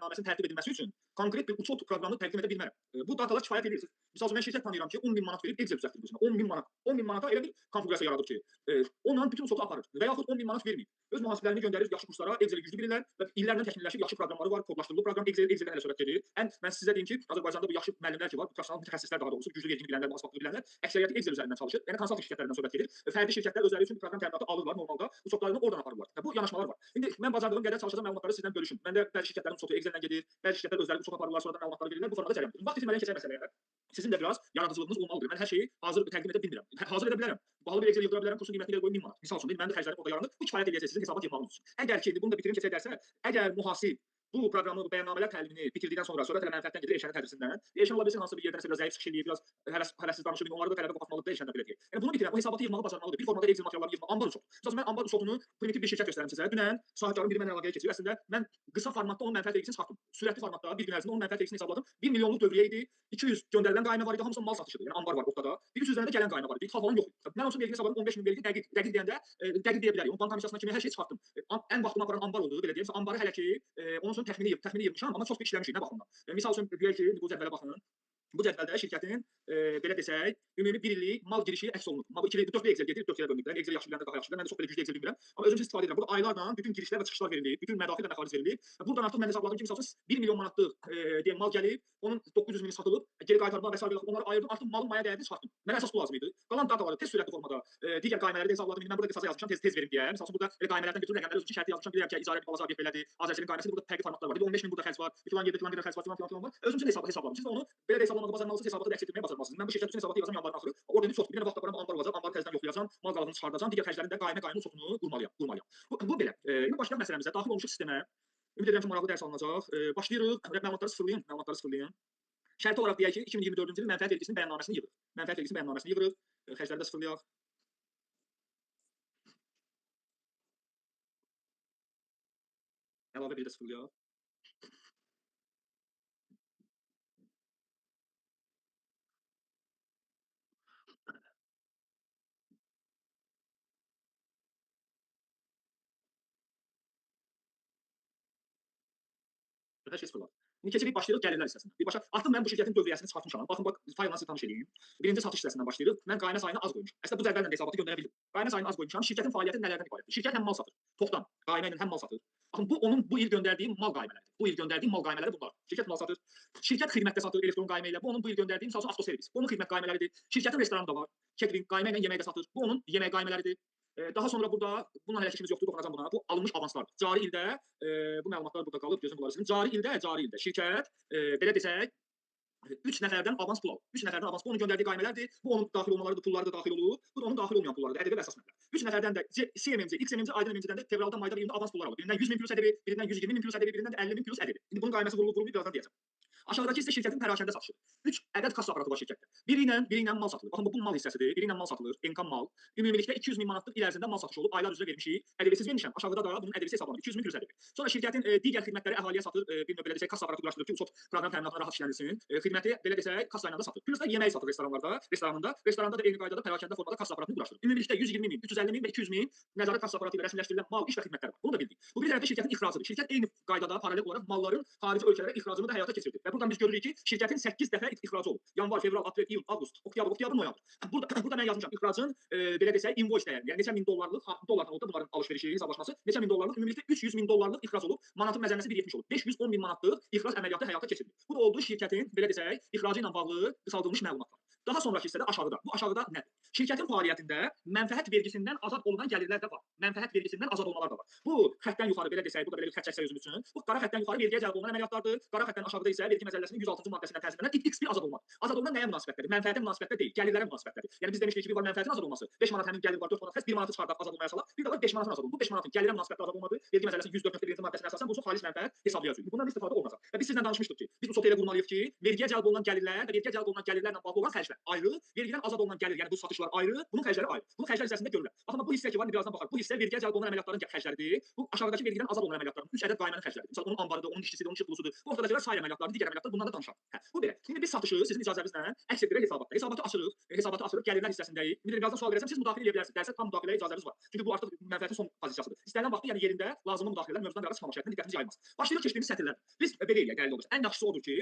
bəyannaməsinin tərtib edilməsi üçün konkret bir uçot proqramını təqdim edə bilmərəm. Bu datalar kifayət edir. Misal üçün mən şirkət tanıyıram ki, 10 min manat verib Excel düzəltdir özünə. 10 min manat. 10 min manata elə bir konfiqurasiya yaradıb ki, onunla bütün uçotu aparır və yaxud 10 min manat verməyib. Öz mühasiblərini göndərir yaxşı kurslara, Excel-i güclü bilirlər və illərlə təkmilləşib yaxşı proqramları var, kodlaşdırılıb proqram Excel-dən hələ söhbət gedir. Mən sizə deyim ki, Azərbaycanda bu yaxşı müəllimlər ki var, professional mütəxəssislər daha doğrusu, güclü vergini bilənlər, mühasibatlığı bilənlər, əksəriyyəti Excel üzərindən çalışır. Yəni konsalting şirkətlərindən söhbət gedir. Fərdi şirkətlər özləri üçün proqram təminatı alırlar normalda, uçotlarını oradan aparırlar. Bu yanaşmalar var. İndi mən bacardığım qədər çalışacağam məlumatları sizlə bölüşüm. Məndə bəzi şirkətlərin uçotu Excel-dən gedir, bəzi şirkətlər özləri uçot aparırlar, sonradan məlumatları verirlər. Bu formada cərəyandır. Vaxt itirmədən keçək məsələyə. Sizin də biraz yaradıcılığınız olmalıdır. Mən hər şeyi hazır təqdim edə bilmirəm. Hazır edə bilərəm. Bahalı bir Excel yığdıra bilərəm, kursun qiymətini qoyum 1000 manat. Misal üçün, mənim də xərclərim orada yaranır. Bu kifayət eləyəcək sizin hesabat yığmağınız üçün. Əgər ki, bunu da bitirim keçək dərsə, əgər mühasib bu proqramı, bu bəyannamələr təlimini bitirdikdən sonra sürətlə mənfəətdən gedir Elşənin tədrisindən. Elşən ola bilsin hansısa bir yerdən biraz zəif çıxış eləyir, biraz həvəssiz danışır, onları da tələbə qoparmalıdır Elşəndə belə deyək. Yəni bunu bitirən, o hesabatı yığmağı bacarmalıdır. Bir formada Excel materiallarını yığma, ambar uçotu. Məsələn, mən ambar uçotunu primitiv bir şirkət göstərim sizə. Dünən sahibkarın biri mənə əlaqəyə keçir. Əslində mən qısa formatda onun mənfəət vergisini çıxartdım. Sürətli formatda bir gün ərzində onun mənfəət vergisini hesabladım. 1 milyonluq dövriyyə idi. 200 göndərilən qaymə var idi, hamısı mal satışıdır. Yəni ambar var ortada. 300 dənə də gələn qaymə var idi. İdxal falan yox idi. Mən onun vergini hesabladım 15 min vergi dəqiq deyəndə dəqiq deyə bilərik. Onun bank komissiyasına kimi hər şeyi çıxartdım. Ən vaxtımı aparan ambar oldu, belə deyim. Ambarı hələ ki onun üçün təxmini yığmışam, amma çox bir işləmişik nə baxımdan. Misal üçün deyək ki, bu cədvələ baxın. Bu cədvəldə şirkətin belə desək, ümumi bir illik mal girişi əks olunur. Bu 2 4 Excel gedir, 4 yerə bölünüblər. Excel yaxşı bilənlər daha yaxşı bilər. Mən də çox belə güclü Excel bilmirəm. Amma özüm üçün istifadə edirəm. Burada aylarla bütün girişlər və çıxışlar verilib, bütün mədaxil və məxaric verilib. Buradan artıq mən hesabladım ki, misal üçün 1 milyon manatlıq deyim mal gəlib, onun 900 mini satılıb, geri qaytarma və sair onları ayırdım, artıq malın maya dəyərini çıxartdım. Mənə əsas bu lazım idi. Qalan dataları tez sürətli formada digər qaymələri də hesabladım. İndi mən burada qısaca yazmışam, tez verim deyə. Misal üçün burada elə qaymələrdən götürüb rəqəmləri özüm üçün şərti yazmışam. Bilirəm ki, icarə bir balaca obyekt belədir. Azərselin qayməsində burada fərqli formatlar var. 15 min burada xərc var, filan yerdə filan qədər xərc var, filan var. Özüm üçün hesabladım. Siz də onu belə də hesablamağı bacarmalısınız, hesabatı da əks etdirməyi bacarmalısınız. Mən bu şirkət üçün hesabatı yazacağam yanvarın axırı. Orada indi çoxdur. Bir dənə vaxt aparam, ambar olacaq, ambarı təzədən yoxlayacağam, mal qalığını çıxardacağam, digər xərclərin də qaymə uçotunu qurmalıyam. Bu belə. İndi başlayaq məsələmizə. Daxil olmuşuq sistemə. Ümid edirəm ki, maraqlı dərs alınacaq. Başlayırıq. Məlumatları sıfırlayın, Şərti olaraq deyək ki, 2024-cü ilin mənfəət vergisinin bəyannaməsini yığırıq. Mənfəət vergisinin bəyannaməsini yığırıq. Xərcləri də sıfırlayaq. Əlavə bir də sıfırlayaq. Hər şey sıfırladı. İndi keçirik, başlayırıq gəlirlər hissəsindən. Birbaşa, artıq mən bu şirkətin dövriyyəsini çıxartmışam. Baxın, bax, faylla sizi tanış edeyim. Birinci satış hissəsindən başlayırıq. Mən qaymə sayını az qoymuşam. Əslində bu cədvəllə də hesabatı göndərə bildim. Qaymə sayını az qoymuşam. Şirkətin fəaliyyəti nələrdən ibarətdir? Şirkət həm mal satır, topdan, qaymə ilə həm mal satır. Baxın, bu onun bu il göndərdiyi mal qaymələridir. Bu il göndərdiyi mal qaymələri bunlar. Şirkət mal satır. Şirkət xidmətdə satır elektron qaymə ilə. Bu onun bu il göndərdiyi misal üçün avtoservis. Bu onun xidmət qaymələridir. Şirkətin restoranı da var. Catering qaymə ilə yemək də satır. Bu onun yemək qaymələridir. Daha sonra burada, bununla hələ işimiz yoxdur, toxunacam buna. Bu alınmış avanslardır. Cari ildə, bu məlumatlar burada qalıb, gözüm bunları silin. Cari ildə şirkət, belə desək, 3 nəfərdən avans pul alır. 3 nəfərdən avans pul, onun göndərdiyi qaymələrdir. Bu onun daxil olmalarıdır, pulları da daxil olur. Bu da onun daxil olmayan pullarıdır, ƏDV və əsas məbləğ. 3 nəfərdən də CMMC, XMMC, Aydın MMC-dən də fevralda, mayda və iyunda avans pullar alır. Birindən 100 min plus ƏDV, birindən 120 min plus ƏDV, birindən də 50 min plus ƏDV. İndi bunun qayməsi vurulub, vurulub birazdan deyəcəm. Aşağıdakı hissə şirkətin pərakəndə satışıdır. 3 ədəd kassa aparatı var şirkətdə. Biri ilə mal satılır. Baxın, bu mal hissəsidir. Biri ilə mal satılır. Enkan mal. Ümumilikdə 200 min manatlıq il ərzində mal satışı olub. Aylar üzrə vermişik. ƏDV-siz vermişəm. Aşağıda da bunun ƏDV-si hesablanır. 200 min plus ƏDV. Sonra şirkətin digər xidmətləri əhaliyə satır. Bir növ belə desək, kassa aparatı quraşdırır ki, uçot proqram təminatına rahat işlənilsin. Xidməti belə desək, kassa ilə də satır. Plus da yemək satır restoranlarda, restoranında. Restoranda da eyni qaydada pərakəndə formada kassa aparatını quraşdırır. Ümumilikdə 120 min, 350 min və 200 min nəzarət kassa aparatı ilə rəsmiləşdirilən mal, iş və xidmətlər var. Bunu da bildik. Bu bir tərəfdə şirkətin ixracıdır. Şirkət eyni qaydada paralel olaraq malların xarici ölkələrə ixracını da həyata keçirdi. Və buradan biz görürük ki, şirkətin 8 dəfə ixracı olub. Yanvar, fevral, aprel, iyun, avqust, oktyabr, noyabr. Burada mən yazmışam ixracın belə desək invoice dəyərini, yəni neçə min dollarlıq, dollardan oldu bunların alış-verişi, hesablaşması, neçə min dollarlıq, ümumilikdə 300 min dollarlıq ixrac olub, manatın məzənnəsi 1.70 olub. 510 min manatlıq ixrac əməliyyatı həyata keçirilib. Bu da oldu şirkətin belə desək ixracı ilə bağlı qısaldılmış məlumatlar. Daha sonraki hissədə aşağıda. Bu aşağıda nədir? Şirkətin fəaliyyətində mənfəət vergisindən azad olunan gəlirlər də var. Mənfəət vergisindən azad olmalar da var. Bu xəttdən yuxarı belə desək, bu da belə bir xətt çəksək özüm üçün. Bu qara xəttdən yuxarı vergiyə cəlb olunan əməliyyatlardır. Qara xəttdən aşağıda isə vergi məcəlləsinin 106-cı maddəsindən tənzimlənən X1 azad olmadır. Azad olunan nəyə münasibətdədir? Mənfəətə münasibətdə deyil, gəlirlərə münasibətdədir. Yəni biz demişdik ki, bir var mənfəətin azad olması. 5 manat həmin gəlir var, 4 manat xərc, 1 manatı çıxardaq azad olmaya salaq. Bir də var 5 manatın azad olması. Bu 5 manatın gəlirə münasibətdə azad olmadı. Vergi məcəlləsinin 104.1-ci maddəsinə əsasən bu xalis mənfəət hesablayacağıq. Bundan istifadə olunacaq. Və biz sizlə danışmışdıq ki, biz bu sotə elə qurmalıyıq ki, vergiyə cəlb olunan gəlirlər və vergiyə cəlb olunan gəlirlərlə bağlı olan xərclər. xərclər ayrı, vergidən azad olunan gəlir, yəni bu satışlar ayrı, bunun xərcləri ayrı. Bunun xərclər hissəsində görürəm. Baxın, bu hissə ki var, birazdan baxarıq. Bu hissə vergiyə cəlb olunan əməliyyatların xərcləridir. Bu aşağıdakı vergidən azad olunan əməliyyatların 3 ədəd qaymənin xərcləridir. Məsələn, onun ambarıdır, onun işçisidir, onun pulusudur. Bu ortadakılar sair əməliyyatlardır, digər əməliyyatlar, bundan da danışarıq. Hə, bu belə. İndi biz satışı sizin icazənizlə əks etdirək hesabatda. Hesabatı açırıq, hesabatı açırıq, gəlirlər hissəsindəyik. İndi birazdan sual verərsəm, siz müdaxilə edə bilərsiniz. Dərsə tam müdaxiləyə icazəniz var. Çünki bu artıq mənfəətin son pozisiyasıdır. İstənilən vaxtı, yəni yerində lazımlı müdaxilələr mövzudan qırağa çıxmamaq şərtlə diqqətimizi yayılmaz. Başlayırıq keçdiyimiz sətirlər. Biz belə eləyək, dəyərli yoldaşlar. Ən yaxşısı odur ki,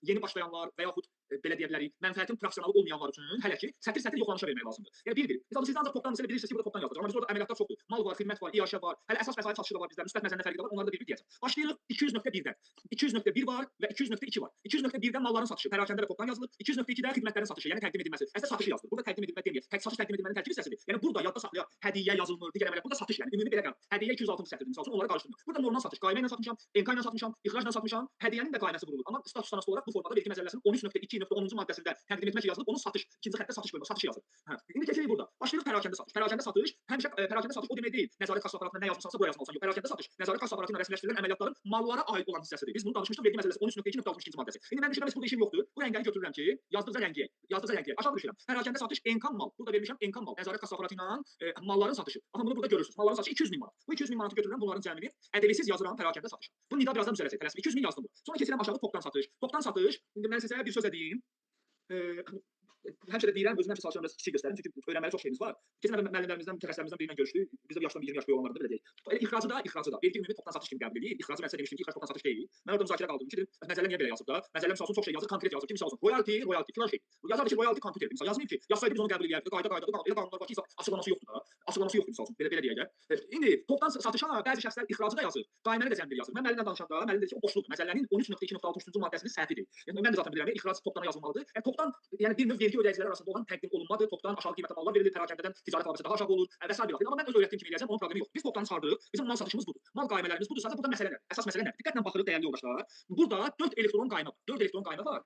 yeni başlayanlar və yaxud belə deyə bilərik, mənfəətin professionalı olmayanlar üçün hələ ki sətir-sətir yoxlanışa vermək lazımdır. Yəni bir-bir. Məsələn, siz ancaq topdan məsələ bilirsiniz ki, burada topdan yazılacaq. Amma biz orada əməliyyatlar çoxdur. Mal var, xidmət var, iaşə var. Hələ əsas vəsait satışı da var bizdə, müsbət məzənnə fərqi də var. Onları da bir-bir deyəcəm. Başlayırıq 200.1-dən. 200.1 var və 200.2 var. 200.1-dən malların satışı pərakəndə və topdan yazılır. 200.2-də xidmətlərin satışı, yəni təqdim edilməsi. Əslində satışı yazılır. Burada təqdim edilmə deməyək. Tək satış təqdim edilmənin tərkib hissəsidir. Yəni burada yadda saxlayaq, hədiyyə yazılmır, digər əməliyyat. Burada satış, yəni ümumi belə qalır. Hədiyyə 206-cı sətirdir. Məsəl üçün onları qarışdırmır. Burada normal satış, qaymə ilə satmışam, enka ilə satmışam, ixracla satmışam. Hədiyyənin də qayməsi vurulur. Amma status tanası olaraq bu formada vergi məcəlləsinin 13.2.10-cu maddəsində təqdim etmək yazılıb, onun satış, ikinci xəttdə satış bölümü, satışı yazılır. Hə. İndi keçirik burada. Başlayırıq pərakəndə satış. Pərakəndə satış həmişə pərakəndə satış o demək deyil. Nəzarət kassa aparatına nə yazmısansa bura yazmalısan. Yox, pərakəndə satış nəzarət kassa aparatı ilə rəsmiləşdirilən əməliyyatların mallara aid olan hissəsidir. Biz bunu danışmışdıq vergi məcəlləsi 13.2.62-ci maddəsi. İndi mən düşünürəm heç burada işim yoxdur. Bu rəngləri götürürəm ki, yazdıqca rəngiyə, yazdıqca rəngiyə. Aşağı düşürəm. Pərakəndə satış enkan mal. Burada vermişəm enkan mal. Nəzarət kassa aparatı ilə malların satışı. Baxın bunu burada görürsünüz. Malların satışı 200 min manat. Bu 200 min manatı götürürəm, bunların cəmini ədəbiyysiz yazıram pərakəndə satış. Bu nida birazdan düzələcək. Tələsmə. 200 min yazdım. Sonra keçirəm aşağı topdan satış. Topdan satış. İndi mən sizə bir söz də deyim. Həmişə də deyirəm, özüm həmişə çalışıram biraz kiçik göstərim, çünki öyrənməli çox şeyimiz var. Keçən dəfə müəllimlərimizdən, mütəxəssislərimizdən biri ilə görüşdük. Biz də bu yaşdan 20 yaş böyük olanlarda belə deyək. Elə ixracı da, ixracı da. Vergi ümumi topdan satış kimi qəbul edir. İxracı mən sizə demişdim ki, ixrac topdan satış deyil. Mən orada müzakirə qaldırdım ki, dedim, məcəllə niyə belə yazıb da? Məcəllə misal üçün çox şey yazır, konkret yazır ki, misal üçün royalty, royalty filan şey. Yazardı ki, royalty kompüter. Misal yazmayıb ki, yazsaydı biz onu qəbul edərdik. Qayda, qayda, elə qanunlar var ki, açıqlaması yoxdur da. Açıqlaması yoxdur misal üçün. Belə belə deyək. İndi topdan satışa bəzi şəxslər ixracı da yazır, qayməni də cəmdir yazır. Mən müəllimlə danışanda, müəllim dedi ki, o boşluqdur. Məcəllənin 13.2.63-cü maddəsinin səhvidir. Yəni mən də zaten bilirəm, ixrac topdana yazılmalıdır. Yəni topdan, yəni bir növ vergi ödəyicilər arasında olan təqdim olunmadır. Topdan aşağı qiymətə mallar verilir, pərakəndədən ticarət əlaqəsi daha aşağı olur və sair. Amma mən öz öyrətdiyim kimi eləyəcəm, onun problemi yox. Biz topdan çıxardıq, bizim mal satışımız budur. Mal qaymələrimiz budur. Sadəcə burada məsələ nədir? Əsas məsələ nədir? Diqqətlə baxırıq dəyərli yoldaşlar. Burada 4 elektron qaymə var. 4 elektron qaymə var.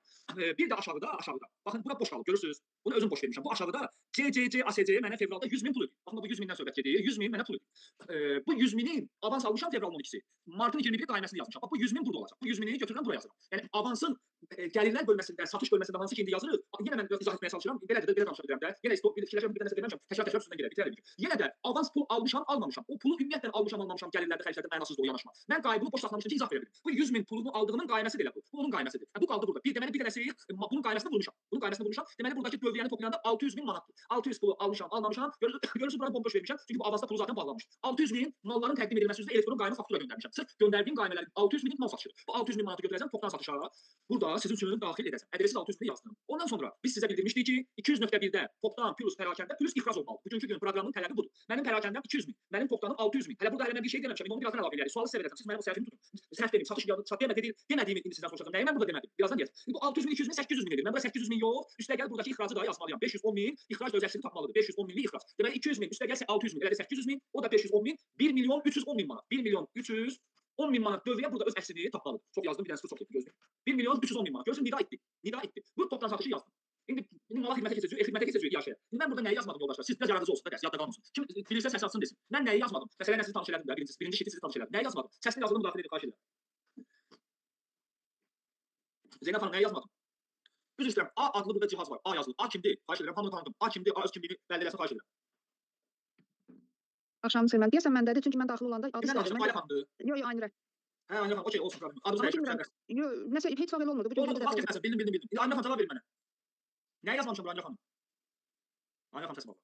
Bir də aşağıda, aşağıda. Baxın bura boş qalıb, görürsüz. Bunu özüm boş vermişəm. Bu aşağıda CCC ASC mənə fevralda 100 min pul ödəyir. Baxın bu 100 mindən söhbət gedir. 100 min mənə pul ödəyir. Bu 100 minin avans almışam fevralın 12-si. Martın 21-i qayməsini yazmışam. Bax bu 100 min burada olacaq. Bu 100 mini götürürəm bura yazıram. Yəni avansın gəlirlər bölməsində, satış bölməsində hansı ki indi yazırıq. Yenə mən izah etməyə çalışıram. Belə də belə danışa bilirəm də. Yenə fikirləşirəm, bir dənə deməmişəm. Təkrar üstündən gedir, bitirərəm. Yenə də avans pul almışam, almamışam. O pulu ümumiyyətlə almışam, almamışam, gəlirlərdə, xərclərdə mənasızdır o yanaşma. Mən qaybını boş saxlamışam ki, izah verə bilim. Bu 100 min pulumu aldığımın qayməsidir elə bu. Bu onun qayməsidir. Bu qaldı burada. Bir deməli bir dənəsi bunun qayməsini vurmuşam. Bunun qayməsini vurmuşam. Deməli buradakı dövriyyəni toplayanda 600 min manatdır. 600 pulu almışam, almamışam. Görürsüz bura bomboş vermişəm. Çünki bu avansda pulu zaten bağlanmışdı. 600 min malların təqdim edilməsi üzrə elektron qaymə faktura göndərmişəm. Sırf göndərdiyim qaymələrin 600 minlik mal satışıdır. Bu 600 min manatı götürəcəm topdan satışa. Burada sizin üçün daxil edəcəm. Ədəbiyyat 600 mini yazdım. Ondan sonra biz sizə bildirmişdik ki, 200.1-də topdan plus pərakəndə plus ixrac olmalıdır. Bugünkü gün proqramın tələbi budur. Mənim pərakəndəm 200 min, mənim topdanım 600 min. Hələ burada hələ mən bir şey deməmişəm. İndi onu birazdan əlavə eləyərik. Sualı sizə verəcəm. Siz mənim o səhvimi tutun. Səhv deməyim, satış demədi, demədiyimi indi sizdən soruşacağam. Nəyi mən burada demədim? Birazdan deyəcəm. İndi bu 600 min, 200 min, 800 min edir. Mən bura 800 min yox, üstəgəl buradakı ixracı da yazmalıyam. 510 min ixrac da öz əksini tapmalıdır. 510 minlik ixrac. Deməli 200 min, üstəgəl 600 min, elədir 800 min, o da 510 min, 1 milyon 310 min manat. 1 milyon 310 min manat dövriyə burada öz əksini tapmalıdır. Çox yazdım, bir dənə sıfır çox getdi gözləyim. 1 milyon 310 min manat. Görürsün nida etdi. Nida etdi. Bu topdan satışı yazdım. İndi mala xidmətə keçəcəyik, xidmətə keçəcəyik iaşəyə. İndi mən burada nəyi yazmadım yoldaşlar? Siz biraz yaradıcı olsun da dərs, yadda qalmasın. Kim bilirsə səs atsın desin. Mən nəyi yazmadım? Məsələn, sizi tanış elədim də, birinci şiti sizi tanış elədim. Nəyi yazmadım? Səsini yazdım, müdaxilə edin, xahiş edirəm. Zeynəb xanım, nəyi yazmadım? Üzr istəyirəm. A adlı burada cihaz var. A yazılır. A kimdir? Xahiş edirəm, hamını tanıdım. A kimdir? A öz kimliyini bəlli eləsin, xahiş edirəm. Axşamınız xeyir. Deyəsən məndədir, çünki mən daxil olanda adı Kimdən danışırım? istədim. Ayla xanımdır. Yox, yox, Aynurə. Hə, Aynurə xanım, okey, olsun problem. Adınızı Amma dəyişmirəm. bilmirəm. Yox, nəsə heç vaxt elə olmurdu. Bu gün Olmadı, birinci vaxt dəfə oldu. getməsin. Bildim, bildim, bildim. İndi Aynurə xanım cavab verin mənə. Nəyi yazmamışam bura Aynurə xanım? Aynurə xanım səsi bağlı.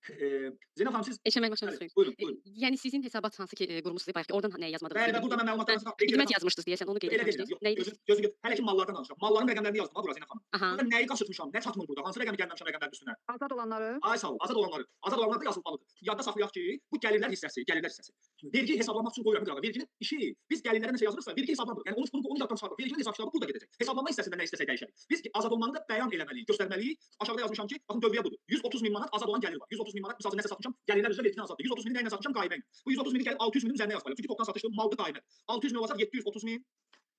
Zeynəb xanım siz Eşən müəllim, axşamınız Bəli, xeyir. buyurun, buyurun. Yəni sizin hesabat hansı ki qurmusunuz bayaq ki, oradan nəyi yazmadınız? Bəli, bəli, burada mən məlumatlarınızı Xidmət yazmışdınız deyəsən, onu qeyd Elə deyirəm, etmişdiniz. yox, Nə idi? gözün, hələ ki mallardan danışıram. Malların rəqəmlərini yazdım ha bura Zeynəb xanım. Aha. Burada nəyi qaçırtmışam, nə çatmır burada, hansı rəqəmi gəlməmişəm rəqəmlərin üstünə? Azad olanları. Ay sağ ol, azad olanları. Azad olanlar da yazılmalıdır. Yadda saxlayaq ki, bu gəlirlər hissəsi, gəlirlər hissəsi. Vergi hesablamaq üçün qoyuram qırağa. Verginin işi, biz gəlirlərə nəsə yazırıqsa, vergi hesablanmır. Yəni onu yaddan çıxarırıq. Verginin hesab kitabı burada gedəcək. Hesablanma hissəsində nə istəsək dəyişərik. Biz azad olmanı da bəyan eləməliyik, göstərməliyik. Aşağıda yazmışam ki, baxın dövriyə budur. 130 min manat azad olan gəlir var. 130 min manat, misal üçün nəsə satmışam, gəlirlər üzrə vergidən azaddır. 130 mini nə ilə satmışam? Qaymə ilə. Bu 130 mini gəlib 600 minin üzərinə yazmalıyam. Çünki topdan satışlı maldır qaymədir. 600 min olacaq 730 min.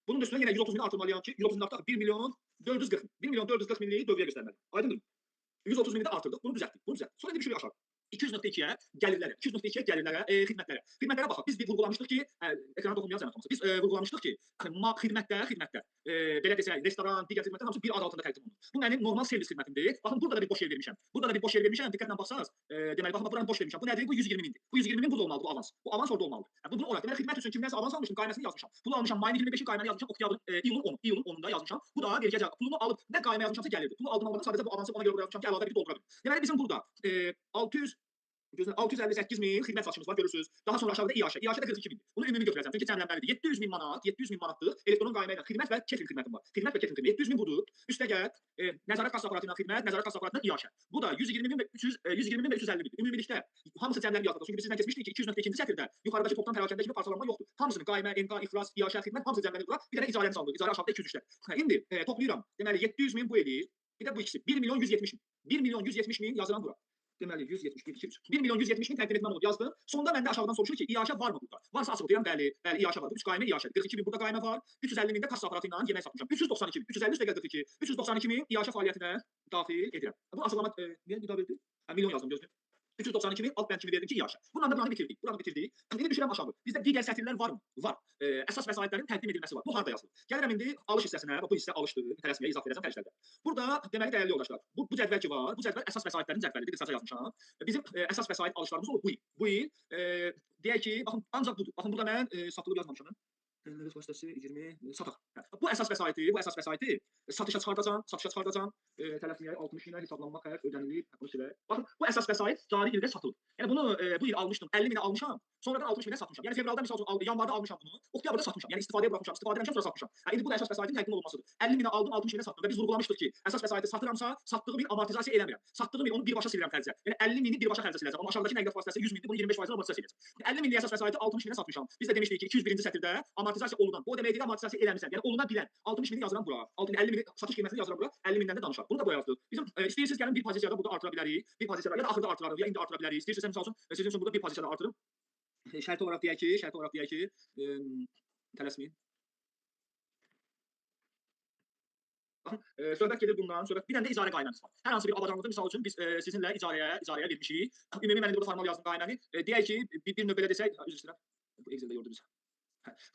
Bunun da üstünə yenə 130 mini artırmalıyam ki, 130 mini artıraq 1 milyon 440 min. 1 milyon 440 minliyi dövriyə göstərməliyim. Aydındır mı? 130 mini də artırdıq, bunu düzəltdik, bunu düzəltdik. Sonra indi düşürük aşağı. 200.2-yə gəlirlərə, 200.2-yə gəlirlərə, xidmətlərə. Xidmətlərə baxaq. Biz bir vurğulamışdıq ki, ekrana toxunmayaq zəhmət olmasa. Biz vurğulamışdıq ki, xidmətdə, xidmətdə. belə desək, restoran, digər xidmətlər hamısı bir ad altında təqdim olunur. Bu mənim normal servis xidmətimdir. Baxın, burada da bir boş yer vermişəm. Burada da bir boş yer vermişəm. Diqqətlə baxsaz, deməli, baxın, buranı boş vermişəm. Bu nədir? Bu 120 mindir. Bu 120 min burada olmalıdır, bu avans. Bu avans orada olmalıdır. Yəni, bunu olaraq, deməli, xidmət üçün kimdənsə avans almışdım, qayməsini yazmışam. Pulu almışam, mayın 25-i qayməni yazmışam, oktyabrın, iyulun 10-u, iyulun 10-unda yazmışam. Bu da vergi pulumu alıb nə qaymə yazmışamsa gəlirdi. Pulu aldım almadan sadəcə bu avansı ona görə bura yazmışam ki, əlavə bir doldura bilim. Deməli, bizim burada 658 min xidmət satışımız var, görürsünüz. Daha sonra aşağıda İAŞ. İAŞ da 42 min. Bunu ümumi götürəcəm. Çünki cəmlənməlidir. 700 min manat, 700 min manatlıq elektron qaymə ilə xidmət və catering xidmətim var. Xidmət və catering xidməti. 700 min budur. Üstəgəl nəzarət kassa aparatı ilə xidmət, nəzarət kassa aparatı ilə İAŞ. Bu da 120 min və 300, 120 min və 350 min. Ümumilikdə hamısı cəmlənib yazılır. Çünki biz sizdən keçmişdik ki, 200.2-ci sətirdə yuxarıdakı topdan pərakəndə kimi parçalanma yoxdur. Hamısını qaymə, NK, ixrac, İAŞ, xidmət hamısı cəmlənib bura. Bir dənə icarəmiz alınır. İcarə aşağıda 203-də. İndi toplayıram. Deməli 700 min bu eləyir. Bir də bu ikisi 1 milyon 170 min. 1 milyon 170 min yazıram bura. Deməli 171 2 3. 1 milyon 170 min təqdim etməm olub yazdım. Sonda məndə aşağıdan soruşur ki, İAŞ var mı burada? Varsa açıq deyirəm, bəli, bəli İAŞ var. 3 qaymə İAŞ. 42 min burada qaymə var. 350 min də kassa aparatı ilə yemək satmışam. 392 min. 350 üstəgəl 42. 392 min İAŞ fəaliyyətinə daxil edirəm. Bu açıqlama niyə bir daha verdi? Hə, milyon yazdım gözləyim. 392 min alt bənd kimi verdim ki, İAŞ. Bununla da buranı bitirdik. Buranı bitirdik. İndi düşürəm aşağı. Bizdə digər sətirlər varmı? Var. Əsas vəsaitlərin təqdim edilməsi var. Bu harda yazılır? Gəlirəm indi alış hissəsinə. Bu hissə alışdır. Tələsməyə izah verəcəm xərclərdə. Burada deməli dəyərli yoldaşlar, bu cədvəl ki var, bu cədvəl əsas vəsaitlərin cədvəlidir. Qısaca yazmışam. Bizim əsas vəsait alışlarımız olur bu il. Bu il deyək ki, baxın ancaq budur. Baxın burada mən satılıb yazmamışam. Nəqliyyat vasitəsi 20 sataq. Bu əsas vəsaiti, bu əsas vəsaiti satışa çıxardacam, satışa çıxardacam. Tələsməyə 60 minə hesablanma xərc ödənilib. Bunu silək. Baxın, bu əsas vəsait cari ildə satılıb. Yəni bunu bu il almışdım, 50 minə almışam, sonradan 60 minə satmışam. Yəni fevralda misal üçün yanvarda almışam bunu, oktyabrda satmışam. Yəni istifadəyə buraxmışam, istifadə etmişəm, sonra satmışam. Yəni indi bu da əsas vəsaitin təqdim olunmasıdır. 50 minə aldım, 60 minə satdım və biz vurğulamışdıq ki, əsas vəsaiti satıramsa, satdığım il amortizasiya eləmirəm. Satdığım il onu birbaşa silirəm xərcə. Yəni 50 mini birbaşa xərcə siləcəm. Amma aşağıdakı nəqliyyat vasitəsi 100 mindir, bunu 25% amortizasiya eləyəcəm. 50 minlik əsas vəsaiti 60 minə satmışam. Biz də demişdik ki, 201-ci sətirdə amortizasiya olunan, bu o demək deyil amortizasiya eləmirsən. Yəni oluna bilən 60 mini yazıram bura. 50 mini satış qiymətini yazıram bura. 50 mindən də danışaq. Bunu da bura yazdıq. Bizim istəyirsiniz gəlin bir pozisiyada burada artıra bilərik. Bir pozisiyada ya da axırda artırarıq, ya indi artıra bilərik. İstəyirsiniz misal üçün sizin üçün burada bir pozisiyada artırım. Şərt olaraq deyək ki, şərt olaraq deyək ki, tələsməyin. Baxın, söhbət gedir bundan, söhbət bir dənə də icarə qayməmiz var. Hər hansı bir avadanlıqda misal üçün biz sizinlə icarəyə vermişik. Ümumi mən indi burada formal yazdım qayməni. Deyək ki, bir növ belə desək, üzr istəyirəm. Bu Excel-də gördünüz.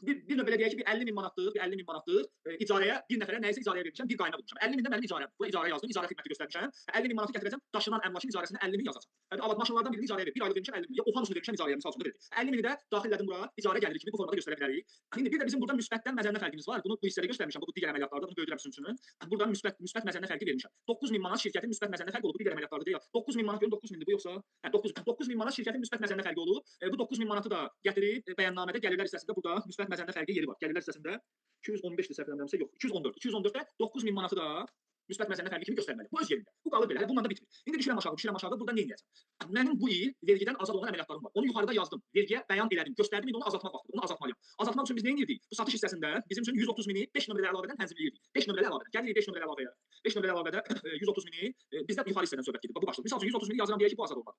Bir növ belə deyək ki, bir 50 min manatlıq, bir 50 min manatlıq icarəyə bir nəfərə nəyisə icarəyə vermişəm, bir qaymə vurmuşam. 50 mindən mənim icarəm. Bura icarə yazdım, icarə xidməti göstərmişəm. 50 min manatı gətirəcəm, daşınan əmlakın icarəsinə 50 min yazacağam. Yəni avat maşınlardan birini icarəyə ver. Bir aylıq vermişəm 50 min. Ya o hamısını vermişəm icarəyə misal üçün da verdim. 50 mini də daxil elədim bura, icarə gəliri kimi bu formada göstərə bilərik. İndi bir də bizim burada müsbətdən məzənnə fərqimiz var. Bunu bu hissədə göstərmişəm. Bu digər əməliyyatlarda bunu böyüdürəm sizin üçün. Buradan müsbət məzənnə fərqi vermişəm. 9000 manat şirkətin müsbət məzənnə fərqi olub. Bu digər əməliyyatlarda deyil. 9000 manat görün 9000-dir bu yoxsa? Hə 9000 manat şirkətin müsbət məzənnə fərqi olub. Bu 9000 manatı da gətirib bəyannamədə gəlirlər hissəsində burada müsbət məzənnə fərqi yeri var. Gəlirlər hissəsində 215-dir səhv eləmirəmsə, yox, 214. 214-də 9000 manatı da müsbət məzənnə fərqi kimi göstərməli. Bu öz yerində. Bu qalır belə. Hələ bununla da bitmir. İndi düşürəm aşağı, düşürəm aşağı. Burada nə edəcəm? Mənim bu il vergidən azad olan əməliyyatlarım var. Onu yuxarıda yazdım. Vergiyə bəyan elədim. Göstərdim, indi onu azaltmaq vaxtıdır. Onu azaltmalıyam. Azaltmaq üçün biz nə edirdik? Bu satış hissəsində bizim üçün 130 mini 5 nömrəli əlavədən tənzimləyirdik. 5 nömrəli əlavədən. Gəlirik 5 nömrəli əlavəyə. 5 nömrəli əlavədə 130 mini bizdə yuxarı hissədən söhbət gedir. Bu başlıq. Misal üçün 130 mini yazıram deyək ki, bu azad olmadı.